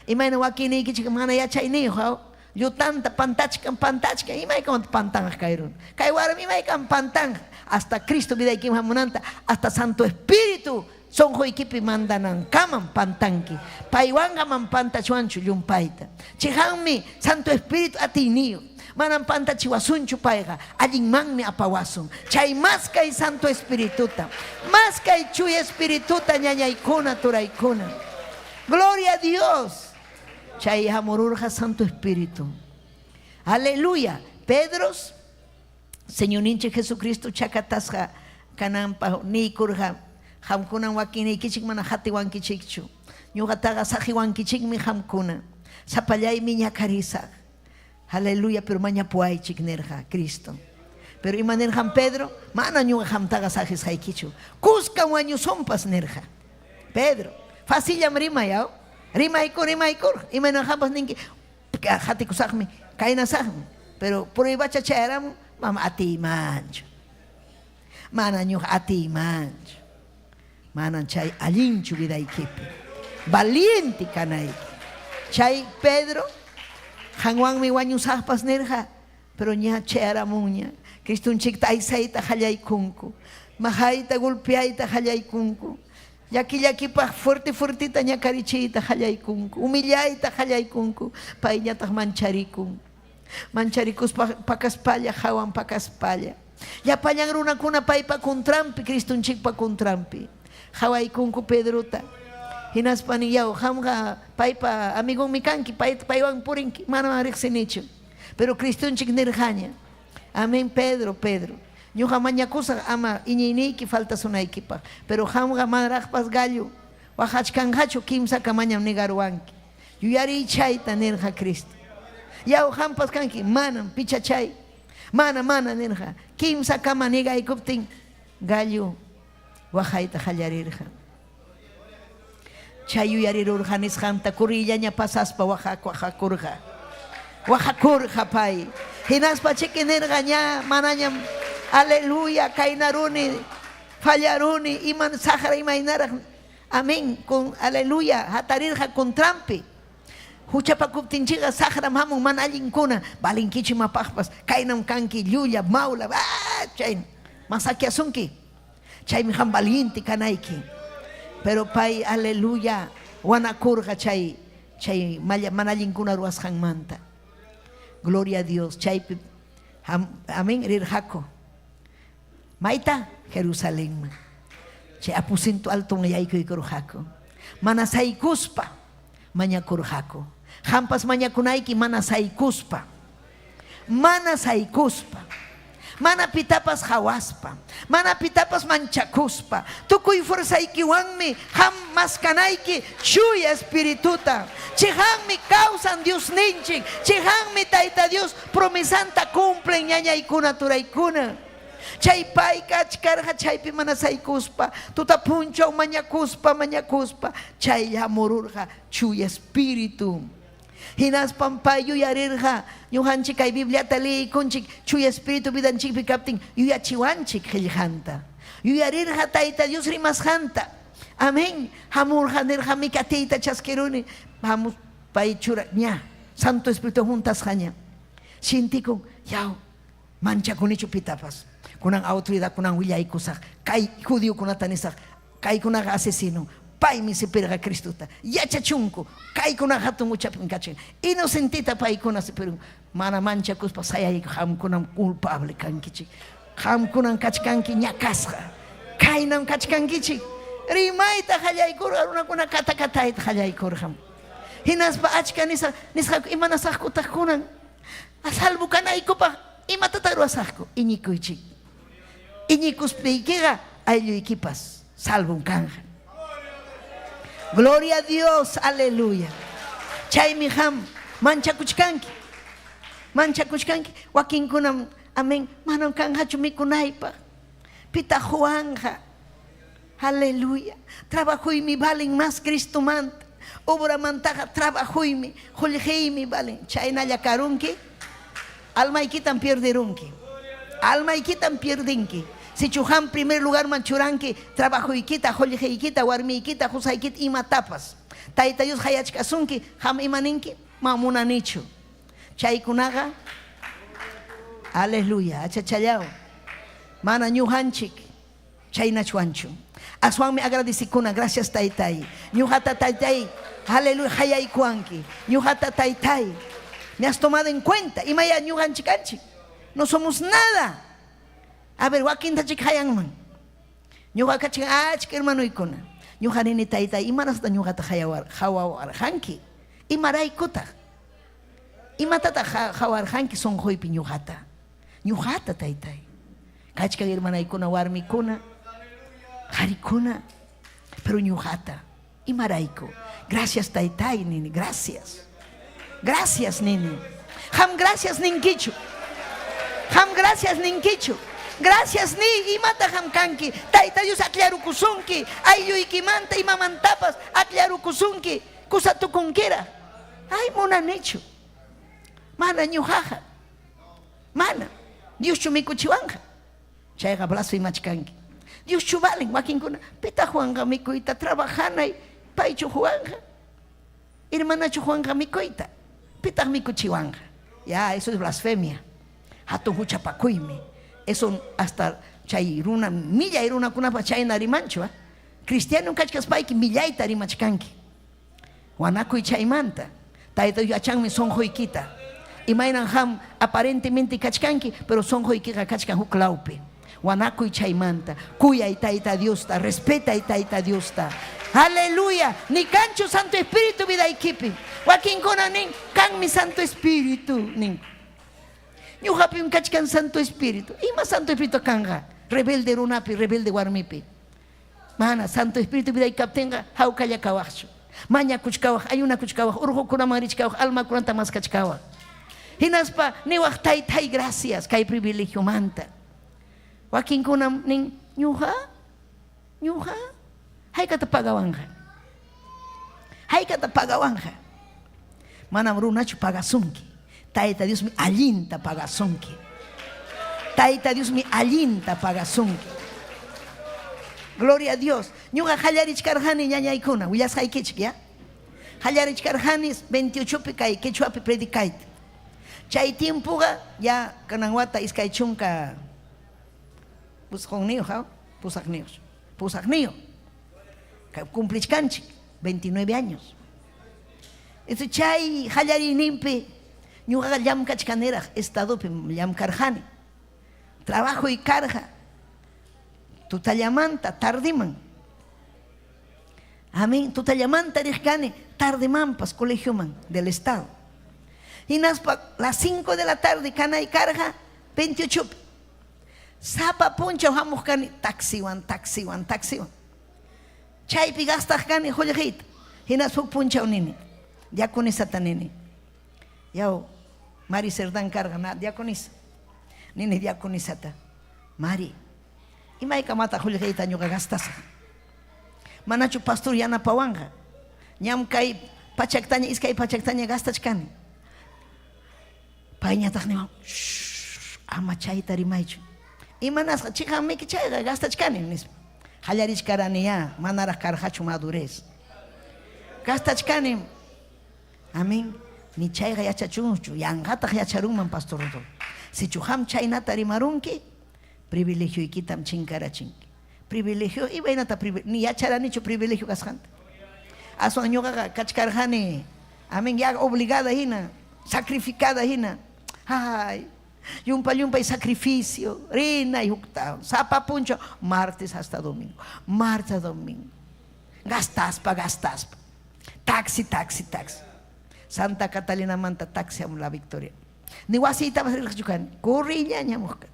Imayna wakinniykichik mana yachayniyuq, aw? Llutanta pantachkan, pantachkan, imaykamanta pantanqa kay runa. Kay warmi imaykam pantanqa, hasta Cristo vidaykiman hamunanta, hasta Santo Espíritu sunquykipi mandanankamam pantanki. Paywanqa manam pantachwanchu llumpayta. Chiqanmi Santo Espíritu atiyniyuq. Manam pantachiwasunchu payqa, allinmanmi apawasun. Chay maskay Santo Espirituta. Maskay Chuya Espirituta ñañaykuna, turaykuna. Gloria a Dios. Chay hamururqa Santo Espíritu. Aleluya. Pedros, Señorninchik Jesucristo chakatasqa kananpaq niykurqa, qamkunam wakinniykichik mana qatiwankichikchu. Ñuqataqa saqiwankichikmi qamkuna. Sapallaymi ñakarisaq. Aleluya, pero mañapuwaychik nirqa Cristo. Pero ima nirqan Pedro? Mana ñuqa qamtaqa saqisqaykichu. Kuskam wañusunpas nirqa. Pedro, facillam rimay, aw? Rimaykur, rimaykur. Imayna qampas ninki, qatikusaqmi, kaynasaqmi. Pero pruebacha chayaramun, mama atiymanchu. Mana ñuqa atiymanchu. Manan chay allinchu vidaykipi. Valiente kanayki. Chay Pedro, qanwanmi wañusaqpas nirqa, pero ña chayaramunña. Cristonchikta aysayta qallaykunku. Maqayta, golpeayta qallaykunku. Llaki llakipaq fuerte fuertita ñakarichiyta qallaykunku. Humillayta qallaykunku. Payñataq mancharikun. Mancharikuspa pakaspalla, hawan pakaspalla. Llapallan runakuna paypa contranpi, Cristonchikpa contranpi. Qawaykunku Pedrota. Hinaspa nin, yaw, qamqa paypa amigonmi kanki, paywan purinki, manam riqsinichu. Pero Cristonchik nirqaña, amén, Pedro, Pedro, ñuqa mañakusaq ama iñiyniyki faltasunaykipaq, pero qamqa manaraqpas gallo waqachkanqachu kimsakamañam negaruwanki. Yuyariy chayta, nirqa Cristo. Yaw, qampas kanki, manam, pichachay. Mana, mana, nirqa. Kimsakama negaykuptin gallo waqayta qallarirqa. Chay yuyarirurqa nisqanta kuriyllaña pasaspa waqakurqa. Waqakurqa pay. Hinaspa chiki nirqa ña manañam, aleluya, kaynaruni, fallaruni, iman saqra imaynaraq, amén, con aleluya, hatarirqa contranpi. Huchapakuptinchikqa saqram hamun mana allinkuna, valinkichu imapaqpas, kaynam kanki, llulla, mawla, chayna, masakiasunki. Chaymi qam valiente kanayki. Pero pay, aleluya, wanakurqa chay chay mana allinkuna ruwasqanmanta. Gloria a Dios. Chaypi, amén, rirqaku. Mayta? Jerusalenman. Chay aposento altoman yaykuykurqaku. Mana saykuspa mañakurqaku. Qampas mañakunayki mana saykuspa. Mana saykuspa. Mana pitapas qawaspa. Mana pitapas manchakuspa. Tukuy fuerzaykiwanmi qam maskanayki Chuya Espirituta. Chiqanmi kawsan Diosninchik. Chiqanmi Tayta Dios promesanta cumplen ñañaykuna, turaykuna. Chay pay kachkarqa chaypi mana saykuspa, tuta punchaw mañakuspa, mañakuspa, chaylla hamururqa Chuya Espíritu. Hinaspam pay yuyarirqa, ñuqanchik kay Bibliata liykunchik, Chuya Espíritu vidanchikpi kaptin yuyachiwanchik qillqanta. Yuyarirqa Tayta Dios rimasqanta. Amén. Hamurqa nirqa mikatiyta chaskiruni. Hamus pay chura ña Santo Espíritu juntasqaña. Sintikun, yaw, manchakunichu pitapas. Kunan autoridadkunan willaykusaq, kay judiokunata nisaq, kaykunaqa asesino, paymi sipirqa Cristota. Yachachunku, kaykunaqa hatun huchapim kachkan. Inocentita paykuna sipirun. Mana manchakuspa sayayku, qamkunam culpable kankichik. Qamkunam kachkanki ñakasqa. Kaynam kachkankichik. Rimayta qallaykurqa, runakuna katakatayta qallaykurqam. Hinaspa achka nisa, nisqaku, imanasaqkutaq kunan? Salvo kanaykupaq imatataq ruwasaqku? Iñikuychik. Iñikusptiykiqa aylluykipas salvom kanqa. Gloria a Dios, aleluya. Chaymi qam manchakuchkanki. Manchakuchkanki. Wakinkunam, amén, manam kanqachu mikunaypaq. Pitaq quwanqa? Aleluya. Trabajuymi valen más Cristomanta. Obramantaqa trabajuymi, qullqiymi valen. Chaynalla karunki, almaykitam pierderunki. Almaykitam pierdenki. Sichu qam primer lugarman churanki trabajuykita, qullqiykita, warmiykita, qusaykita, imatapas. Tayta Dios qayachkasunki, qam ima ninki? Ma munanichu. Chaykunaqa, aleluya, achachallaw, mana ñuqanchik chaynachwanchu. Aswanmi agradecikuna, gracias Taytay. Ñuqata Taytay, aleluya, qayaykuwanki. Ñuqata Taytay, me has tomado en cuenta. Imaya ñuqanchik kanchik? No somos nada. A ver, wakintachik qayanman. Ñuqa kachkan achka hermanoykuna. Ñuqa nini Taytay, imanasqataq ñuqata qawawarqanki? Imaraykutaq? Imatataq qawarqanki sunquypi ñuqata? Ñuqata, Taytay. Kachkan hermanaykuna, warmikuna, qarikuna, pero ñuqata. Imarayku? Gracias, Taytay, nini. Gracias. Gracias, nini. Qam gracias ninkichu. Qam gracias ninkichu. Gracias ni, imata qam kanki? Tayta Dios akllarukusunki, aylluykimanta imamantapas akllarukusunki, kusa tukunkiraq. Ay, munanichu. Mana ñuqaqa. Mana. Dioschu mikuchiwanqa? Chayqa blasfemachkanki. Dioschu valen? Wakinkuna, pitaq Juanqa mikuyta? Trabajanay, paychu Juanqa? Hermanachu Juanqa mikuyta? Pitaq mikuchiwanqa? Ya, eso es blasfemia. Hatun huchapakuymi. Eso hasta chay runa, millay runakunapa chayna rimanchu. ¿Ah? Cristiano kachkaspayki millayta rimachkanki. Wanakuy chaymanta. Tayta Dios yachanmi sunquykita. Imaynan qam aparentemente kachkanki, pero sunquykiqa kachkan huk lawpi. Wanakuy chaymanta. Kuyay Tayta Diosta, respetay Tayta Diosta. Aleluya. Ni kanchu Santo Espíritu vidaykipi. Wakinkuna nin, kanmi Santo Espíritu nin. Ñuqapim kachkan Santo Espíritu. Ima Santo Espíritu kanqa? Rebelde runapi, rebelde warmipi. Mana Santo Espíritu vidayki kaptinqa hawkalla kawaqchu. Mañakuchkawaq, ayunakuchkawaq, urqukunaman richkawaq, almakunata maskachkawaq. Hinaspa niwaq, Taytay, gracias kay privilegiomanta. Wakinkunam nin, ñuqa, ñuqa, haykata pagawanqa? Haykata pagawanqa? Manam runachu pagasunki. Tayta Diosmi allinta pagasunki. Tayta Diosmi allinta pagasunki. Gloria a Dios. Ñuqa qallarichkarqani ñañaykuna, willasqaykichik ya. Qallarichkarqani 28pi kay quechuapi predicayta. Chay tiempoqa ya kanan wata 20 pusqunniyuq, ha? Pusaqniyuq. Pusaqniyuq. Cumplichkanchik 29 años. Entonces chay qallariyninpi ñuqaqa llamkachkaniraq estadopim llamkarqani. Trabajoy karqa tutallamanta tardeman. Amén, tutallamanta riq kani tardemanpas colegioman del estado. Hinaspa las 5 de la tarde kanay karqa 28pi. Sapa punchaw hamuq kani taxiwan, taxiwan, taxiwan. Chaypi gastaq kani qullqiyta. Hinaspa huk punchaw nini, diaconisata nini. Yaw, Mari Cerdán karqa, na diaconisa. Nini diaconisata, Mari, imaykamataq qullqiyta ñuqa gastasaq? Manachu pastor yanapawanqa? Ñam kay pachaktaña, iskay pachaktaña gastachkani. Payñataq niwan, ama chayta rimaychu. Imanasqa chiqanmiki chayqa gastachkani, nispa. Qallarichkaraniyá, manaraq karqachu madurez. Gastachkanim. Amén. Ni chayqa yachachunchu, yanqataq yacharunman Pastor Rodolfo. Sichu qam chaynata rimarunki, privilegioykitam chinkarachinki. Privilegio, imaynata ni yacharanichu privilegio kasqanta. Aswan ñuqaqa kachkarqani, amén, ya obligada hina, sacrificada hina. Ay, llumpa llumpay sacrificio, rinay hukta, sapa punchaw, martes hasta domingo, martes domingo. Gastaspa, gastaspa. Taxi, taxi, taxi. Santa Catalinamanta taxi hamun La Victoria. Ni wasiytapas rirqachu kani, corriyllaña hamuq kani.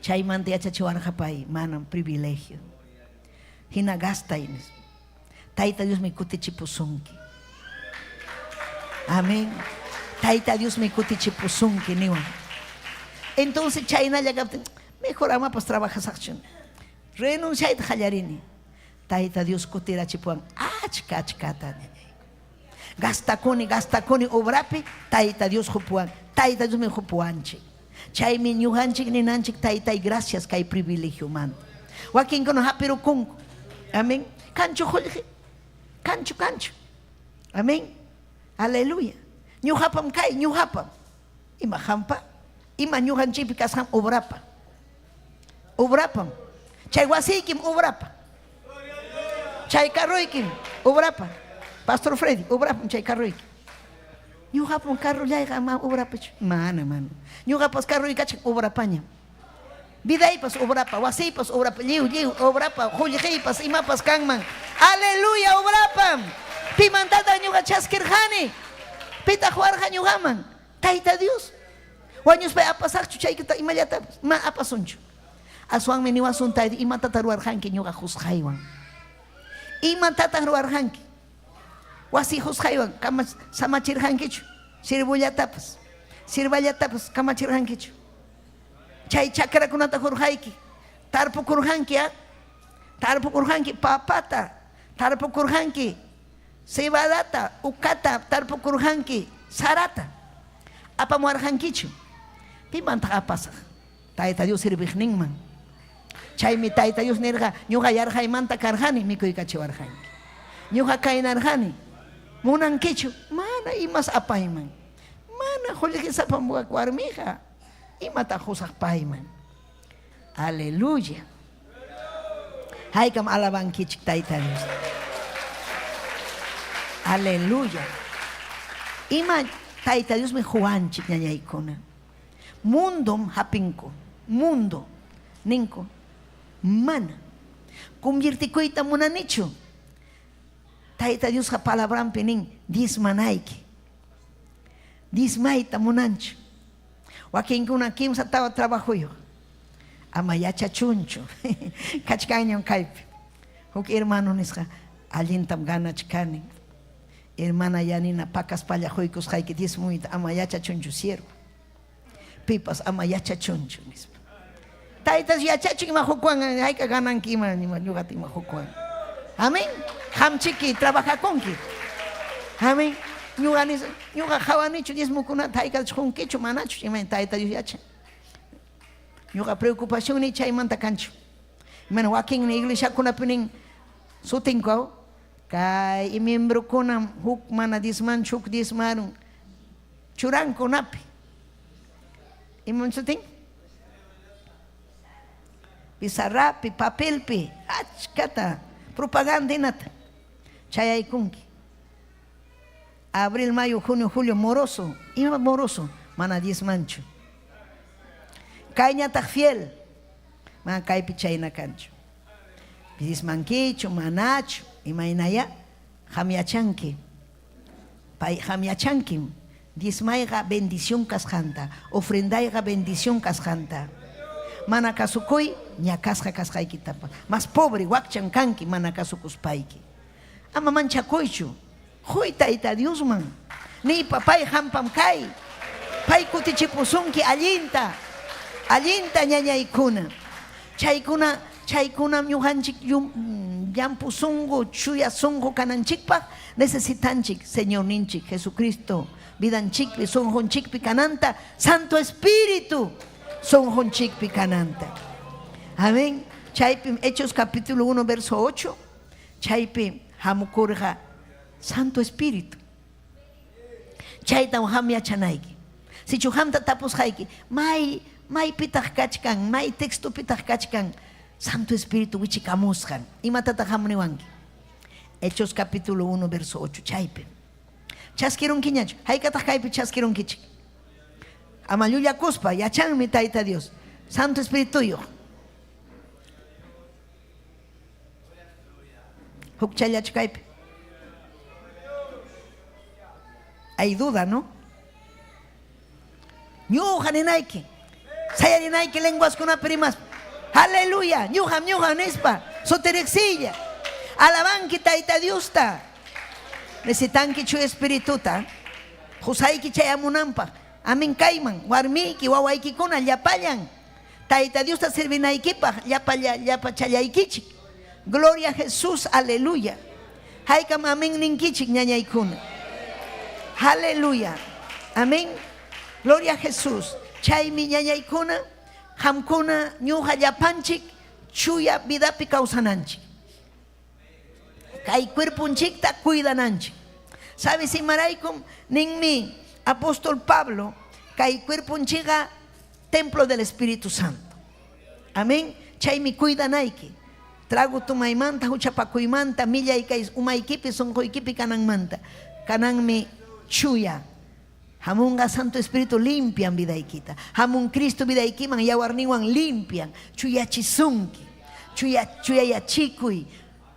Chaymanta yachachiwarqa pay, manam privilegio. Hina gastay nispa. Tayta Diosmi kutichipusunki. Amén. Tayta Diosmi kutichipusunki niwan. Entonces chaynalla kaptin, mejor amapas trabajasaqchu. Renunciayta qallarini. Tayta Dios kutirachipuwan achka achkata. Gastakuni, gastakuni obrapi, Tayta Dios qupuwan. Tayta Diosmi qupuwanchik. Chaymi ñuqanchik ninanchik, Taytay, gracias kay privilegiomanta. Wakinkuna hapirukunku. Amén. Kanchu qullqi? Kanchu, kanchu. Amén. Aleluya. Ñuqapam kay, ñuqapam. Ima qampa? Ima ñuqanchikpi kasqan obrapa. Obrapam. Chay wasiykim obrapa. Chay carroykim obrapa. Pastor Freddy, obrapam chay carroyki. Ñuqapam carrollayqa ma obrapachu. Mana, mana. Ñuqapas carroy kachkan obrapañam. Vidaypas obrapa, wasiypas obrapa, lliw, lliw obrapa, qullqiypas imapas kanman. Aleluya, obrapam. Pimantataq ñuqa chaskirqani? Pitaq warqa ñuqaman? Tayta Dios. Wañuspay apasaqchu chaykita imallatapas? Ma apasunchu. Aswanmi niwasun Tayta, imatataq ruwarqanki ñuqa qusqaywan? Imatataq ruwarqanki? Wasi qusqaywan samachirqankichu? Sirvullatapas, sirvallatapas kamachirqankichu? Chay chakrakunata qurqayki, tarpukurqanki, a? Tarpukurqanki papata, tarpukurqanki cebadata, uqata, tarpukurqanki sarata. Apamuwarqankichu? Pimantaq apasaq? Tayta Dios serviqninman. Chaymi Tayta Dios nirqa, Ñuqa yarqaymanta karqani, mikuykachiwarqanki. Ñuqa kaynarqani, munankichu? Mana imas apayman. Mana qullqisapam wak warmiqa. Imataq qusaq payman? Aleluya. Haykam alabankichik Tayta Dios. Aleluya. Ima Tayta Diosmi quwanchik ñañaykuna. Mundom hapinku, mundo ninku, mana conviertikuyta munanichu. Tayta Diosqa palabranpi nin diezmanayki. Diezmayta munanchu. Wakinkuna kimsa tawa trabajoyuq. Ama yachachunchu. Kachkanñam kaypi. Huk hermano nisqa, allintam ganachkani. Hermana Yanina pakaspalla quykusqayki diezmuyta ama yachachunchu siervo. Pipas ama yachachunchu nispa. Taytas yachachun ima hukwan hayka gananki ima ima ñuqata ima hukwan. Amén. Qamchiki trabajakunki. Amén. Ñuqa nis ñuqa qawanichu diezmokunata haykatach qunkichu manachu ima Tayta Dios yachan. Ñuqa preocupacionniy chaymanta kanchu. Mana wakin iglesiakunapi nin sutinku kay miembrokunam huk mana diezmanchu huk diezmarun churankunapi. Imam sutin? Pizarrapi, papelpi, achkata propaganda hinata chayaykunki. Abril, mayo, junio, julio, moroso. Ima moroso? Mana diezmanchu. Kayñataq fiel. Mana kaypi chayna kanchu. Diezmankichu, manachu, imaynaya qam yachanki. Pay qam yachankim diezmayqa bendición kasqanta, ofrendayqa bendición kasqanta. Mana kasukuy ñakasqa kasqaykitapas. Mas pobre wakchan kanki mana kasukuspayki. Ama manchakuychu. Quy Tayta Diosman. Niypa pay qampam kay. Pay kutichipusunki allinta. Allinta ñañaykuna. Chaykuna chaykunam ñuqanchik llampu sunqu, chuya sunqu kananchikpaq necesitanchik Señorninchik Jesucristo vidanchikpi, sunqunchikpi kananta, Santo Espíritu sunqunchikpi kananta. Amén. Chaypim Hechos capítulo 1 verso 8, chaypi hamukurqa Santo Espíritu. Chaytam qam yachanayki. Sichu qamta tapusqayki, may maypitaq kachkan, may textopitaq kachkan Santo Espíritu wichikamusqan? Imatataq qam niwanki? Hechos capítulo 1 verso 8 chaypi. Chaskirunkiñachu? Haykataq kaypi chaskirunkichik? Ama llullakuspa, yachanmi Tayta Dios. Santo Espirituyuq. Huk challachu kaypi? Hay duda, ¿no? Ñuqa ninayki, sayarinayki lenguaskunapi rimaspa. Aleluya, ñuqam ñuqam nispa, sutiriqsiylla. Alabanki Tayta Diosta. Necesitanki Chuya Espirituta, qusayki chayamunanpaq. Amin kayman, warmiyki, wawaykikuna llapallan Tayta Diosta servinaykipaq llapalla llapachallaykichik. Gloria a Jesús, aleluya. Haykam amén ninkichik ñañaykuna. Aleluya. Amén. Gloria a Jesús. Chaymi ñañaykuna, qamkuna ñuqa llapanchik chuya vidapi kawsananchik. Kay cuerponchikta cuidananchik. ¿Sabes imaraykum? Ninmi apóstol Pablo, kay cuerponchikqa templo del Espíritu Santo. Amén. Chaymi cuidanayki. Trago tomaymanta, huchapakuymanta, millay kay umaykipi, sunquykipi kananmanta. Kananmi chuya. Hamunqa Santo Espíritu limpian vidaykita. Hamun Cristo vidaykiman yawarninwan limpian. Chuyachisunki. Chuya, chuyayachikuy.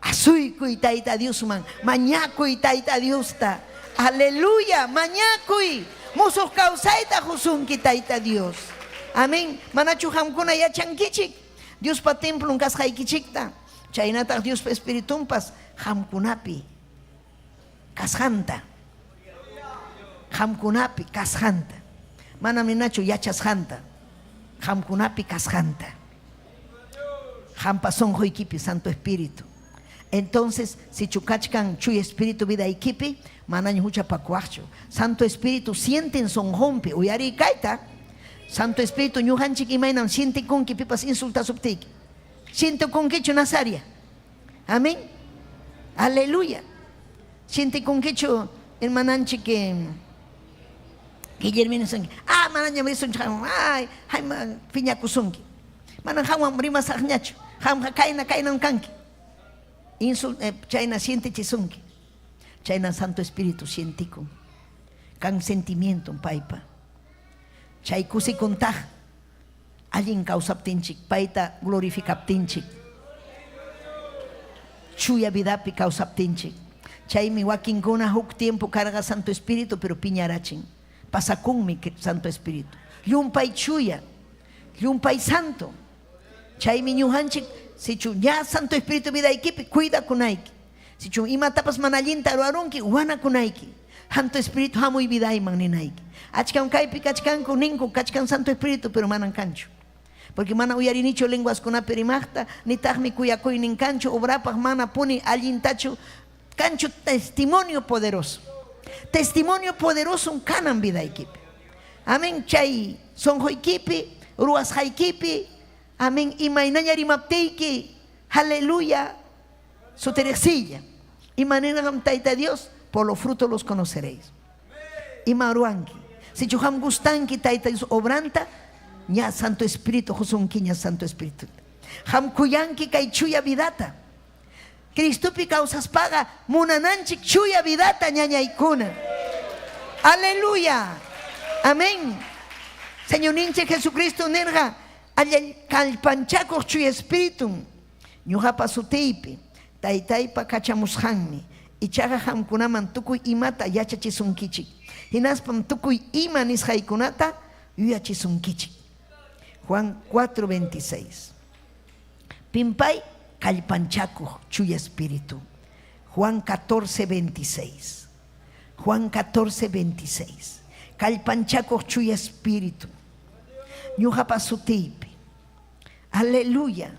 Asuykuy Tayta Diosman. Mañakuy Tayta Diosta. Aleluya. Mañakuy. Musuq kawsayta qusunki Tayta Dios. Amén. Manachu qamkuna yachankichik Diospa templon kasqaykichikta, chaynataq Diospa Espiritunpas qamkunapi kasqanta. Qamkunapi kasqanta. Manam ninachu yachasqanta. Qamkunapi kasqanta. Qampa sunquykipi Santo Espíritu. Entonces, sichu kachkan Chuya Espíritu vidaykipi, manaña huchapakuwaqchu. Santo Espíritu sienten sunqunpi, uyariy kayta. Santo Espíritu ñuqanchik imaynam sientekunki pipas insultasuptiyki. Sientekunkichu Nazaria? Amén. Aleluya. Sientekunkichu hermananchik Guillermina sunki. Ah, manañam risunchik ay, hayma piñakusunki. Manam qamwan rimasaqñachu. Qamqa kayna kaynam kanki. Insult chayna sientichisunki. Chayna Santo Espíritu sientikun. Kan sentimienton paypa. Chay kusikuntaq allin kawsaptinchik, payta glorificaptinchik, chuya vidapi kawsaptinchik. Chaymi wakinkuna huk tiempo karqa Santo Espíritu, pero piñarachin. Pasakunmi Santo Espíritu. Llumpay chuya, llumpay santo. Chaymi ñuqanchik sichu ña Santo Espíritu vidaykipi cuidakunayki. Sichu imatapas mana allinta ruwarunki, wanakunayki. Santo Espíritu hamuy vidayman ninayki. Achkam kaypi kachkanku ninku kachkan Santo Espíritu, pero manan kanchu. Porque mana uyarinichu lenguaskunapi rimaqta, nitaqmi kuyakuynin kanchu, obrapaq mana puni allintachu kanchu testimonio poderoso. Testimonio poderoso kanan vidaykipi. Amén. Chay sunquykipi, ruwasqaykipi, amén, imaynaña rimaptiyki, aleluya, sutiriqsilla. Imanirqam Tayta Dios, por los frutos los conoceréis. Ima ruwanki. Sichu qam gustanki Tayta Dios obranta, ña Santo Espíritu qusunkiña Santo Espíritu. Qam kuyanki kay chuya vidata. Cristopi kawsaspaqa munananchik chuya vidata ñañaykuna. Aleluya. Amén. Señorninchik Jesucristo nirqa, kallpanchakuq chuya Espíritu ñuqapa sutiypi Taytaypa kachamusqanmi, ichaqa qamkunaman tukuy imata yachachisunkichik, hinaspam tukuy ima nisqaykunata yuyachisunkichik. Juan 4:26. Pimpay kallpanchakuq chuya Espíritu. Juan 14:26. Juan 14:26. Kallpanchakuq chuya Espíritu. Ñuqapa sutiypi. Aleluya.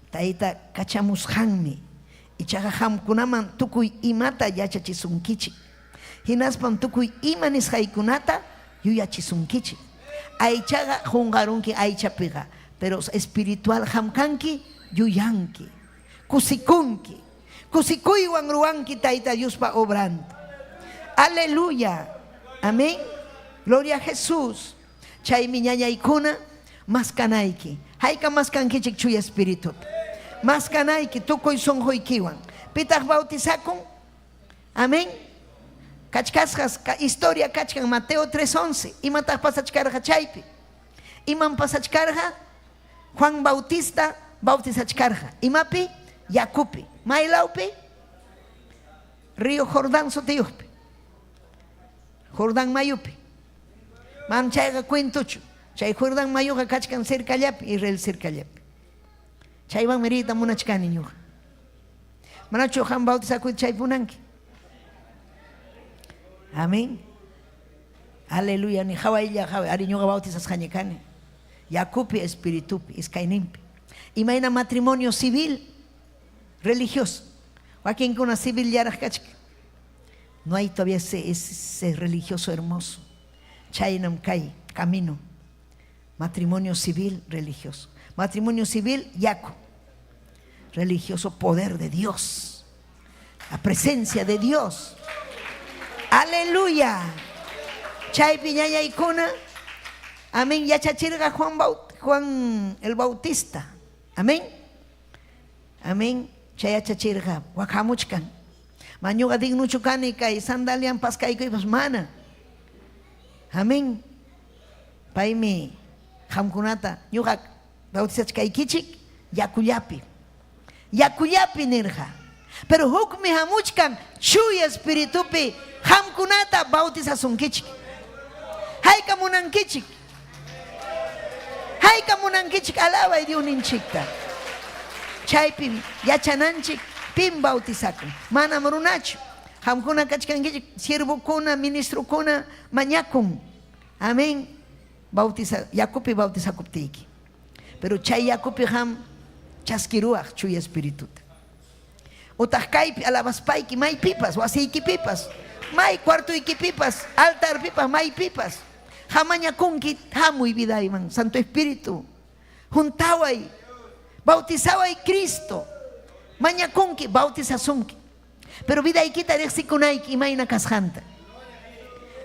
Tayta kachamusqanmi, ichaqa qamkunaman tukuy imata yachachisunkichik. Hinaspam tukuy ima nisqaykunata yuyachisunkichik. Aychaqa qunqarunki aychapiqa, pero espiritual qam kanki, yuyanki, kusikunki, kusikuywan ruwanki Tayta Diospa obranta. Aleluya. Amén. Gloria a Jesús. Chaymi ñañaykuna maskanayki. Haykam maskankichik Chuya Espirituta? Maskanayki tukuy sunquykiwan. Pitaq bautizakun? Amén. Kachkasqas historia kachkan Mateo 3:11. Imataq pasachkarqa chaypi? Imam pasachkarqa? Juan Bautista bautizachkarqa. Imapi? Yakupi. Maylawpi? Río Jordán sutiyuqpi. Jordán mayupi. Manam chayqa cuentochu. Chay Jordán mayuqa kachkan cercallapi, Israel cercallapi. Chaywanmi riyta munachkani ñuqa. Manachu qam bautizakuyta chaypi munanki? Amén. Aleluya. Ni hawaylla haway. Ari ñuqa bautizasqaña kani. Yakupi, espiritupi, iskayninpi. Imayna matrimonio civil, religioso. Wakinkuna civil llaraq kachkan. No hay todavía ese, ese religioso hermoso. Chaynam kay camino. Matrimonio civil, religioso. Matrimonio civil, yaku. Religioso, poder de Dios. La presencia de Dios. Aleluya. Chaypi ñañaykuna. Amén. Yachachirqa Juan, Juan el Bautista. Amén. Amén. Chay yachachirqa wak hamuchkan. Ma ñuqa dignuchu kani kay sandalian paskaykuypas mana. Amén. Paymi qamkunata ñuqa bautizachkaykichik yakullapi. Yakullapi nirqa. Pero hukmi hamuchkan Chuya Espiritupi qamkunata bautizasunkichik. Hayka munankichik? Hayka munankichik alabay Diosninchikta? Chaypim yachananchik pim bautizakun. Manam runachu. Qamkuna kachkankichik siervokuna, ministrokuna mañakun. Amén. Bautiza, yakupi bautizakuptiyki. Pero chay yakupi qam chaskiruwaq Chuya Espirituta. Utaq kaypi alabaspayki maypipas, wasiykipipas, may cuartoykipipas, altarpipas, maypipas. Qam mañakunki hamuy vidayman, Santo Espíritu. Juntaway, bautizaway Cristo. Mañakunki, bautizasunki. Pero vidaykita riqsikunayki imayna kasqanta.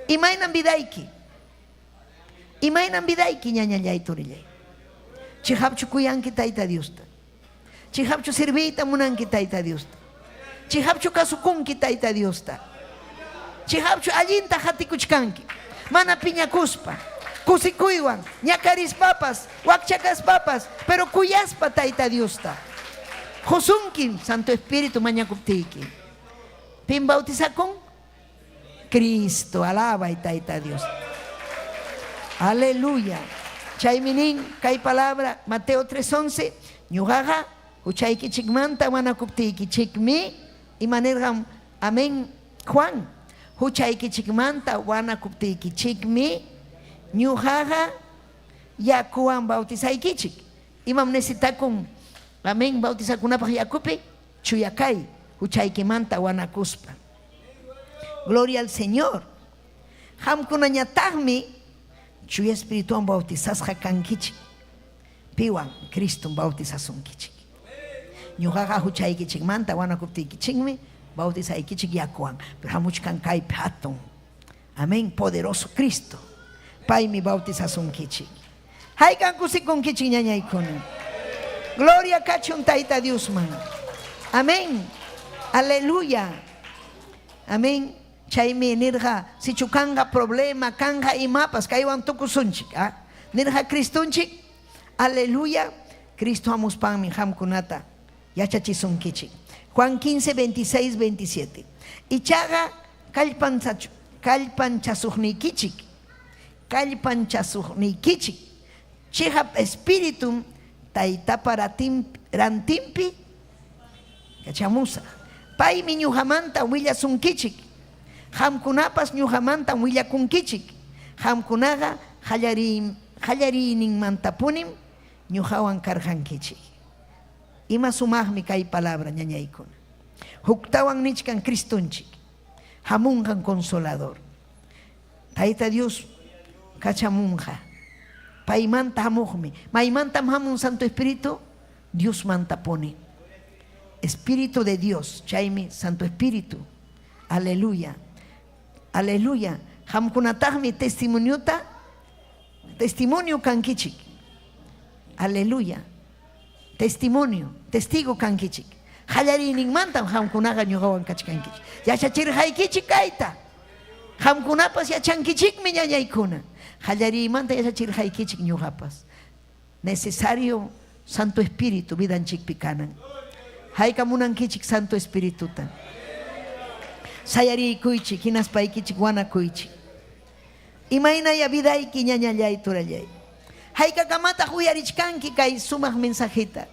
Imaynam vidayki? Imaynam vidayki ñañallay turillay? Chiqapchu kuyanki Tayta Diosta? Chiqapchu serviyta munanki Tayta Diosta? Chiqapchu kasukunki Tayta Diosta? Chiqapchu allinta qatikuchkanki? Mana piñakuspa, kusikuywan, ñakarispapas, wakcha kaspapas, pero kuyaspa Tayta Diosta. Qusunkim Santo Espíritu mañakuptiyki. Pim bautizakun? Cristo, alabay Tayta Dios. Aleluya. Chaymi nin kay palabra Mateo 3:11, ñuqaqa huchaykichikmanta wanakuptiykichikmi, ima nirqam amén Juan, huchaykichikmanta wanakuptiykichikmi ñuqaqa yakuwan bautizaykichik. Imam necesitakun amén bautizakunapaq yakupi? Chuya kay huchaykimanta wanakuspa. Gloria al Señor. Qamkunañataqmi Chuya Espirituwan bautizasqa kankichik. Piwan? Cristom bautizasunkichik. Ñuqaqa huchaykichikmanta wanakuptiykichikmi bautizaykichik yakuwan. Pero hamuchkan kaypi hatun. Amén. Poderoso Cristo. Paymi bautizasunkichik. Haykan kusikunkichik ñañaykuna. Gloria kachun Tayta Diosman. Amén. Aleluya. Amén. Chaymi nirqa sichu kanqa problema, kanqa imapas kaywan tukusunchik. ¿Ah? Nirqa Cristonchik. Aleluya. Cristo hamuspanmi qamkunata yachachisunkichik. Juan 15, 26, 27. Ichaqa kallpanchasuqniykichik, kallpanchasuqniykichik, chiqap espiritum Taytapa rantinpi kachamusaq. Paymi ñuqamanta willasunkichik. Qamkunapas ñuqamantam willakunkichik. Qamkunaqa qallariyninmantapunim ñuqawan karqankichik. Ima sumaqmi kay palabra ñañaykuna. Huktawan nichkan Cristonchik. Hamunqan consolador. Tayta Dios kachamunqa. Paymanta hamuqmi. Maymantam hamun Santo Espíritu? Diosmantapuni. Espíritu de Dios, chaymi Santo Espíritu. Aleluya. Aleluya. Qamkunataqmi testimoniota testimonio kankichik. Aleluya. Testimonio, testigo kankichik. Qallariyninmantam qamkunaqa ñuqawan kachkankichik. Yachachirqaykichik kayta. Qamkunapas yachankichikmi ñañaykuna. Qallariymanta yachachirqaykichik ñuqapas. Necesario Santo Espíritu vidanchikpi kanan. Hayka munankichik Santo Espirituta. Sayariykuychik hinaspaykichik wanakuychik. Imaynaya vidayki ñañallay turallay. Haykakamataq uyarichkanki kay sumaq mensajeta.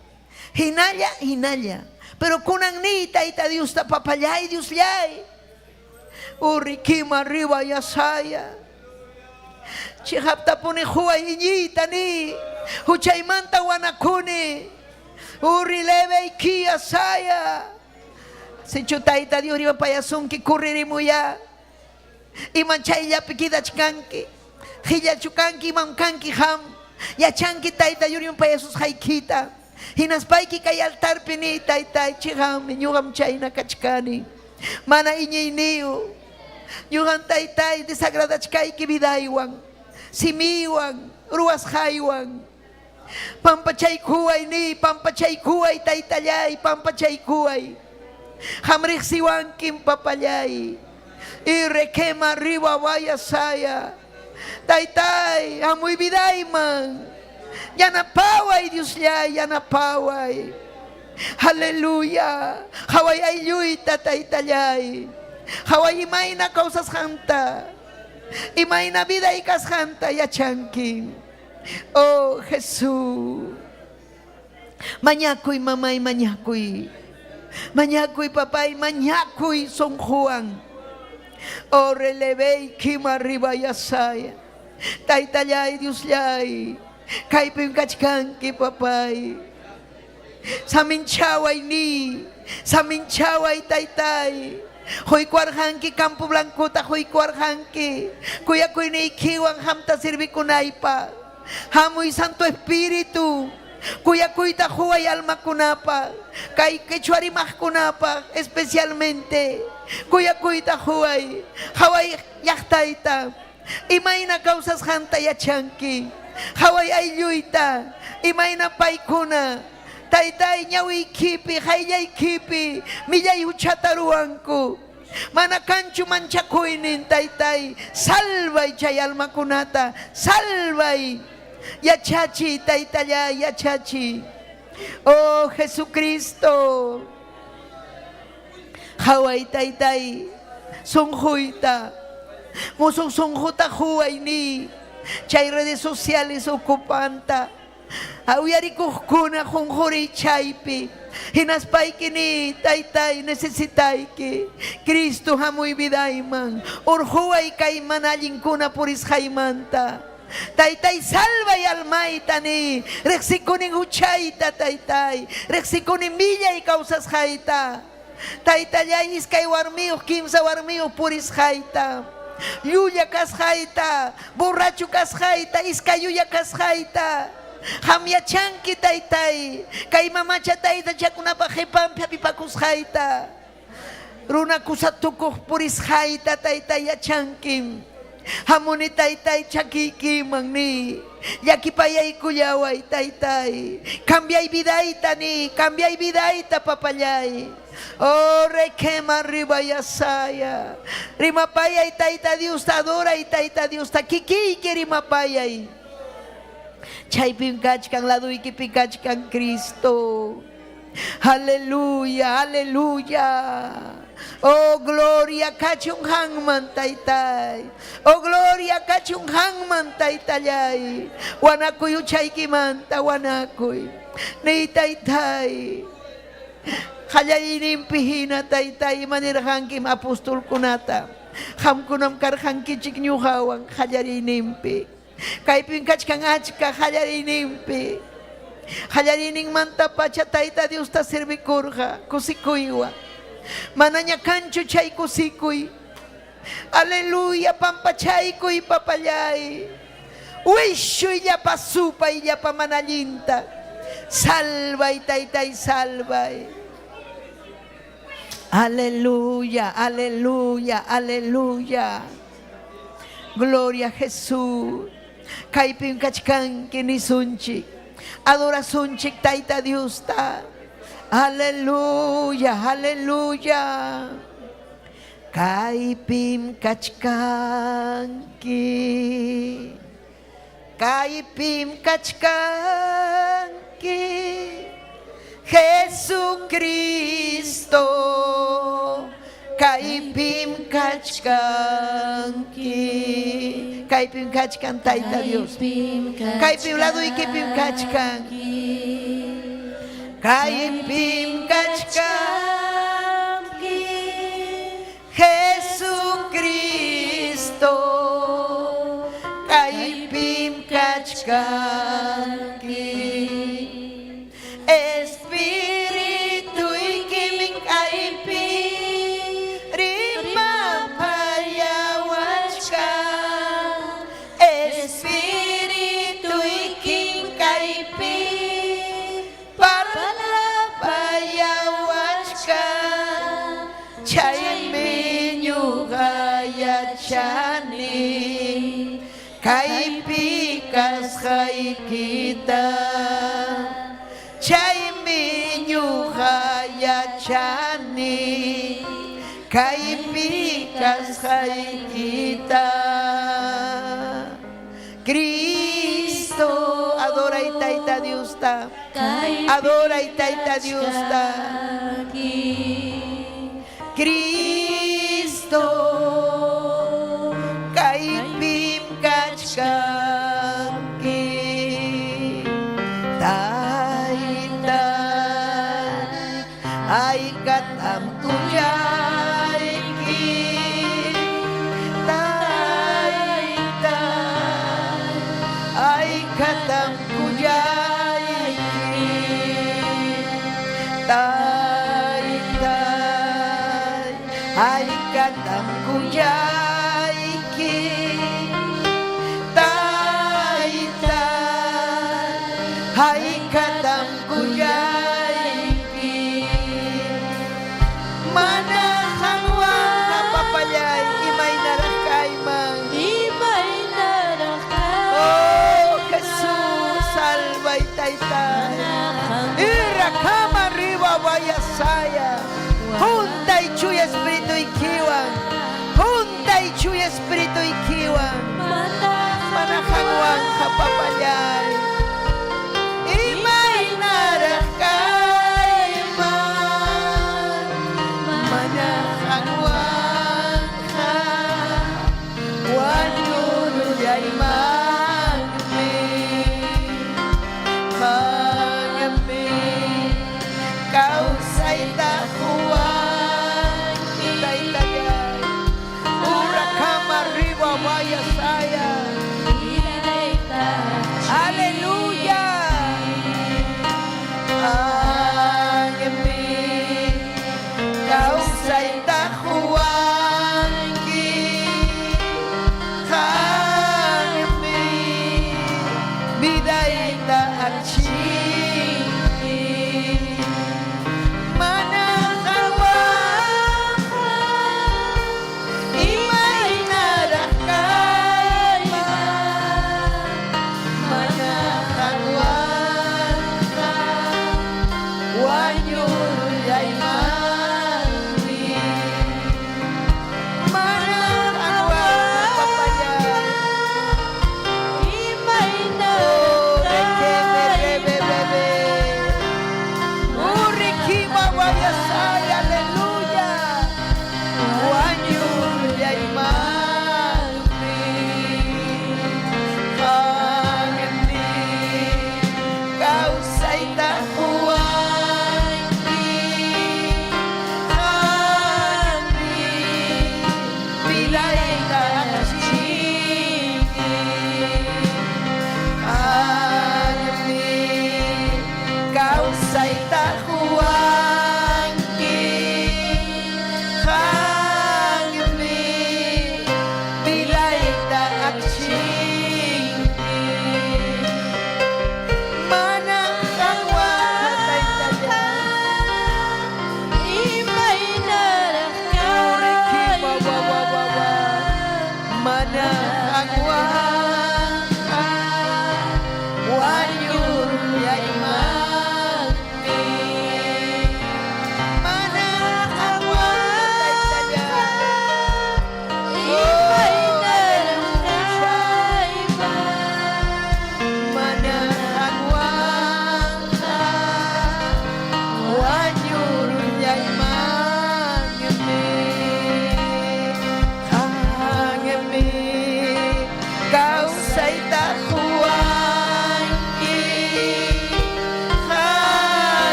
Hinalla, hinalla. Pero kunan niy Tayta Diosta papallay Diosllay. Urrikima arriba yasaya. Chiqaptapuni quway iñiyta niy. Huchaymanta wanakuni. Urri leveyki yasaya. Sichu Tayta Dios rimapayasunki kurririmuyá. Iman chayllapi quedachkanki. Qillachu kanki imam kanki qam. Yachanki Tayta Dios rimapayasusqaykita. Hinaspayki kay altarpi niy Taytay chiqammi ñuqam chayna kachkani. Mana iñiyniyu. Ñuqam Taytay desagradachkayki vidaywan, simiywan, ruwasqaywan. Pampachaykuway niy, pampachaykuway Taytallay, pampachaykuway. Qam riqsiwankim papallay. Y requema arriba vaya saya. Taytay, hamuy vidayman. Yanapaway Diosllay, yanapaway. Aleluya. Qaway aylluyta Taytallay. Qaway imayna kawsasqanta. Imayna viday kasqanta yachanki. Oh Jesús. Mañakuy mamay mañakuy. Mañakuy papay mañakuy sunquwan. Oh relevey kima arriba yasaya. Taytallay Diosllay. Kaypim kachkanki papay. Saminchaway niy. Saminchaway taytay. Quykuwarqanki Campo Blancota quykuwarqanki. Kuyakuyniykiwan qamta servikunaypaq. Hamuy Santo Espíritu. Kuyakuyta quway almakunapaq. Kay quechua rimaqkunapaq especialmente. Kuyakuyta quway. Qaway llaqtayta. Imayna kawsasqanta yachanki. Qaway aylluyta. Imayna paykuna. Taytay ñawiykipi, qayllaykipi millay huchata ruwanku. Mana kanchu manchakuynin, taytay, salvay chay almakunata, salvay. Yachachiy, taytallay, yachachiy. Oh Jesucristo. Qaway, taytay, sunquyta. Musuq sunquta quway niy. Chay redes sociales ukupanta. Uyarikuqkuna qunquriy chaypi. Hinaspayki niy, Taytay, necesitayki. Cristo hamuy vidayman. Urquway kay mana allinkuna purisqaymanta. Taytay, salvay almayta niy. Riqsikunin huchayta, Taytay. Riqsikunin millay kawsasqayta. Taytallay, iskay warmiyuq, kimsa warmiyuq purisqayta. Llulla kasqayta, borracho kasqayta, iskay yuya kasqayta. Qam yachanki, Taytay, kay mamacha taytachakunapa qipanpi hapipakusqayta. Runa kusa tukuq purisqayta, Taytay, yachankim. Hamuni, Taytay, chakiykiman niy. Llakipayaykullaway, Taytay. Cambiay vidayta niy, cambiay vidayta, papallay. Oh, requema arriba yasaya. Rimapayay, Tayta Diosta adoray, Tayta Diosta kikiyki rimapayay. Chaypim kachkan, laduykipi kachkan Cristo. Aleluya, aleluya. Oh, gloria kachun qamman, Taytay. Oh, gloria kachun qamman, Taytallay. Wanakuy huchaykimanta, wanakuy. Niy, Taytay. Qallariyninpi hina, Taytay, imanirqankim apostolkunata. Qamkunam karqankichik ñuqawan qallariyninpi. Kaypim kachkan achka qallariyninpi. Qallariyninmantapacha Tayta Diosta servikurqa kusikuywan. Manaña kanchu chay kusikuy. Aleluya, pampachaykuy papallay. Wischuy llapa supay llapa mana allinta. Salvay, Taytay, salvay. Aleluya, aleluya, aleluya. Gloria a Jesús. Kaypim kachkanki nisunchik. Adorasunchik Tayta Diosta. Aleluya, aleluya. Kaypim kachkanki. Kaypim kachkanki. Jesucristo. Kaypim kachkanki. Kaypim kachkan Tayta Dios. Kaypim laduykipim kachkan. Kaypim kachkanki. Jesucristo. Kaypim kachkanki. Espirituykim kaypi rimapayawachkan. Espirituykim kaypi parlapayawachkan. Chaymi ñuqa yachani kaypi kasqaykita. Chaymi ñuqa yachani kaypi kasqaykita. Cristo, adora y Tayta Diosta. Adora y Tayta Diosta. Cristo, kaypim kachkanki. Tayta, haykatam kuyayki. Tayta, haykatam kuyayki. Tayta, haykatam kuyayki. Tayta, haykatam kuyayki. Mana qamwan papallay imaynaraq kayman. Oh Jesús, salva y Tayta. Irrakama arriba vaya saya. Huntay Chuya Espirituykiwan. Huntay Chuya Espirituykiwan. Mana qamwanqa papallay. Imaynaraq kayman. Mana qamwanqa wañurullaymanmi. Qammi kawsayta quwanki Taytallay. Urakama arriba vaya saya. Aleluya. Qammi kawsayta quwanki. Qammi vidayta achinki. Mana qamwanqa imaynaraq kayman. Mana qamwanqa wañurullaymanmi. Mana qamwanqa papallay. Oh,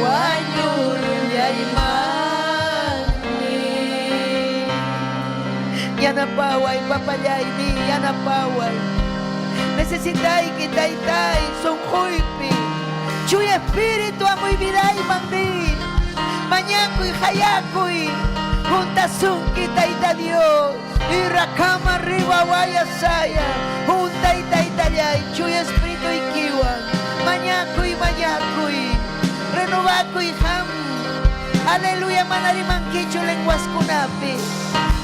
Wañurullaymanmi. Yanapaway, papallay, ni yanapaway. Necesitayki, taytay, sunquypi. Chuya espíritu amuy vidayman ni. Mañakuy, hayakuy. Juntasunki, tayta Dios. Irrakama riba wayasaya. Juntay, taytallay, chuya espíritu ikiwan. Mañakuy, mañakuy. Renovakuy ham. Aleluya, mana rimankichu lenguaskunapi.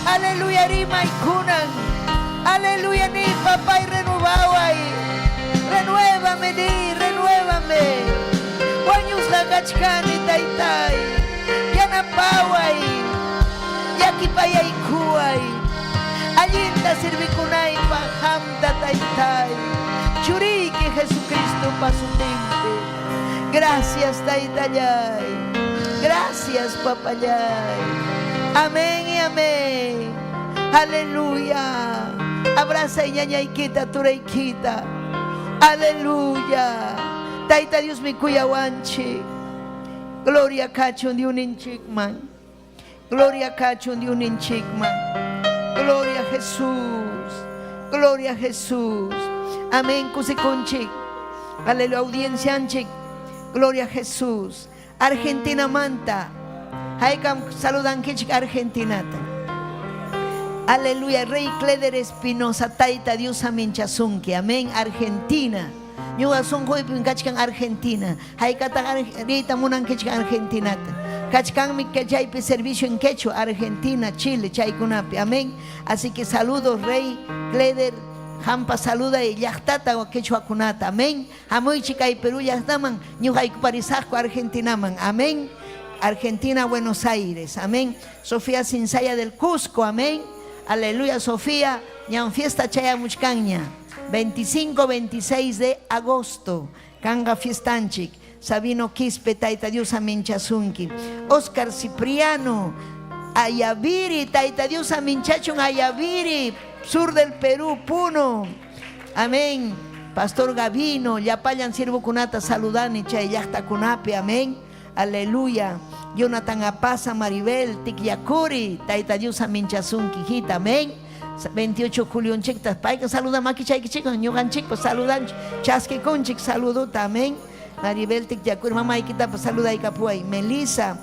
Aleluya, rimay kunan. Aleluya, ni papay renovaway. Renuévame, di, renuévame. Wañusqa kachkani, taytay. Yanapaway. Llakipayaykuway. Allinta sirvikunaypaq hamta, taytay. Churiyki Jesucristopa sutinpi. Gracias, taytallay. Gracias, papallay. Amén y amén. Aleluya. Abraza y ñañaykita, turaykita. Aleluya. Tayta Dios mi kuyawanchik. Gloria kachun Diosninchikman. Gloria kachun Diosninchikman. Gloria a Jesús. Gloria a Jesús. Amén. Kusikunchik. Aleluya. Audiencianchik. Gloria a Jesús. Argentina manta. Haykam saludankichik Argentinata. Aleluya. Rey Cleder Espinosa, Taita Dios aminchasunki. Amén. Argentina. Ñuqa sunquypim kachkan Argentina. Haykataq riyta munankichik Argentinata. Kachkanmi chaypi servicio en quechua, Argentina, Chile, chaykunapi. Amén. Así que saludos, Rey Cleder. Hampa saluda y llaqtata quechuakunata. Amén. Hamuychik kay Perú llaqtaman, ñuqayku parisaqku Argentinaman. Amén. Argentina, Buenos Aires. Amén. Sofía Sinsaya del Cusco. Amén. Aleluya, Sofía. Ñam fiesta chayamuchkanña. 25, 26 de agosto. Kanga fiestanchik. Sabino Quispe, Taita Dios aminchasunki. Oscar Cipriano, Ayaviri, Taita Dios aminchachun, Ayaviri, sur del Perú, Puno. Amén. Pastor Gavino, Llapallan siervokunata saludani, chay llaqtakunapi, amén. Aleluya. Jonathan Apaza, Maribel, Tikyakuri, Taita Dios aminchasunki, hijita, amén. 28 Julionchikta, payka saluda makichaykichik, ñuqanchikpa saludanchik, chaskikunchik saludota, amén. Maribel Tikyakuri, mamaykitapas saludaykapuway. Melissa,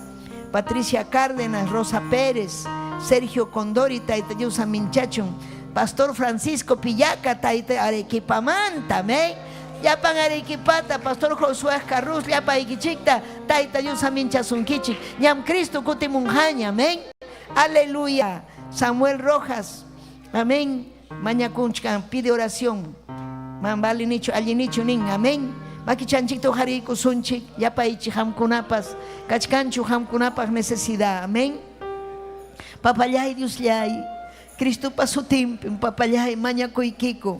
Patricia Cárdenas, Rosa Pérez, Sergio Condori, Taita Dios aminchachun. Pastor Francisco Pillaca, Taita Arequipamanta, amén. Llapan Arequipata, Pastor Josué Carruz, llapa ikichikta, Taita Dios aminchasunkichik. Ñam Cristo kutimunjaña, amén. Aleluya. Samuel Rojas, amén. Mañakunchkan, pide oración. Mambali nichu, allinichu nin, amén. Makichanchikta uqhariykusunchik, llapaychik hamkunapas, kachkanchu hamkunapaq necesidad, amén. Papallay, Diosllay, Cristopa sutinpi, papallay, mañakuykiku.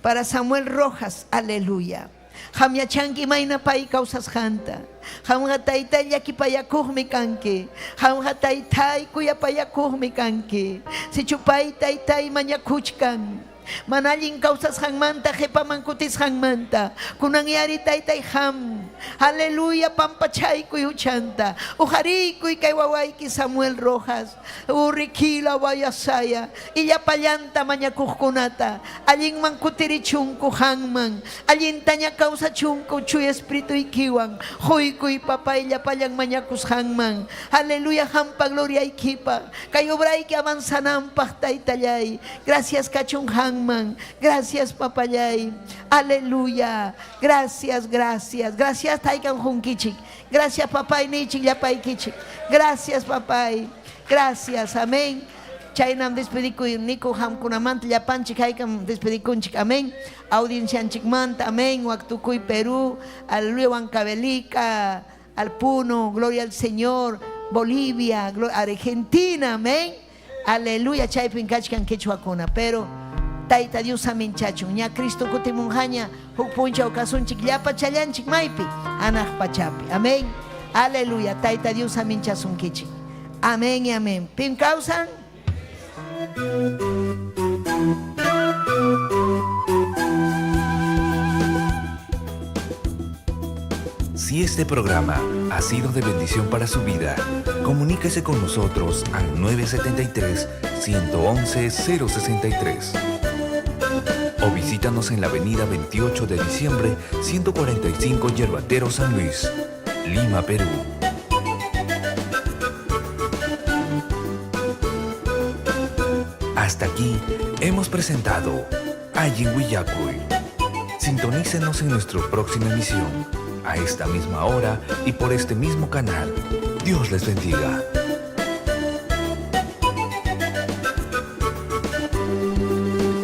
Para Samuel Rojas, aleluya. Qam yachanki imayna pay kawsasqanta. Qamqa taytay llakipayakuqmi kanki. Qamqa taytay kuyapayakuqmi kanki. Sichu pay taytay mañakuchkan. Mana allin kawsasqanmanta, qhipaman kutisqanmanta. Kunan yari taytay qam. Aleluya, pampachaykuy huchanta. Uqhariykuy kay wawayki Samuel Rojas. Urriquila wayasaya. Illapallanta mañakuqkunata. Allinman kutirichunku qamman. Allintaña kawsachunku chuya espirituykiwan. Quykuy papay llapallan mañakusqanman. Aleluya, hampa gloriaykipa. Kay obrayki avanzananpaq taytallay. Gracias kachun qamman. Gracias papallay. Aleluya. Gracias, gracias. Gracias taykan junkichik. Gracias papay nichik llapaykichik. Gracias papay. Gracias. Amén. Chaynam despedikuy niku hamkunamanta llapanchik haykam despedikunchik. Amén. Audiencianchikmanta. Amén. Huactucuy, Perú. Aleluya, Huancavelica, al Puno, gloria al Señor. Bolivia, Argentina, amén. Aleluya, chaypin kachkan quechuakuna. Pero Tayta Dios aminchachun. Ña Cristo kutimunjaña huk punchaw kasunchik llapa challanchik maypi anaq pachapi. Amén. Aleluya. Tayta Dios aminchasunkichik. Amén y amén. Pim kawsan? Si este programa ha sido de bendición para su vida, comuníquese con nosotros al 973 111 063 o visítanos en la avenida 28 de diciembre 145 Yerbatero San Luis, Lima, Perú. Hasta aquí hemos presentado Allin Willakuy. Sintonícenos en nuestra próxima emisión, a esta misma hora y por este mismo canal. Dios les bendiga.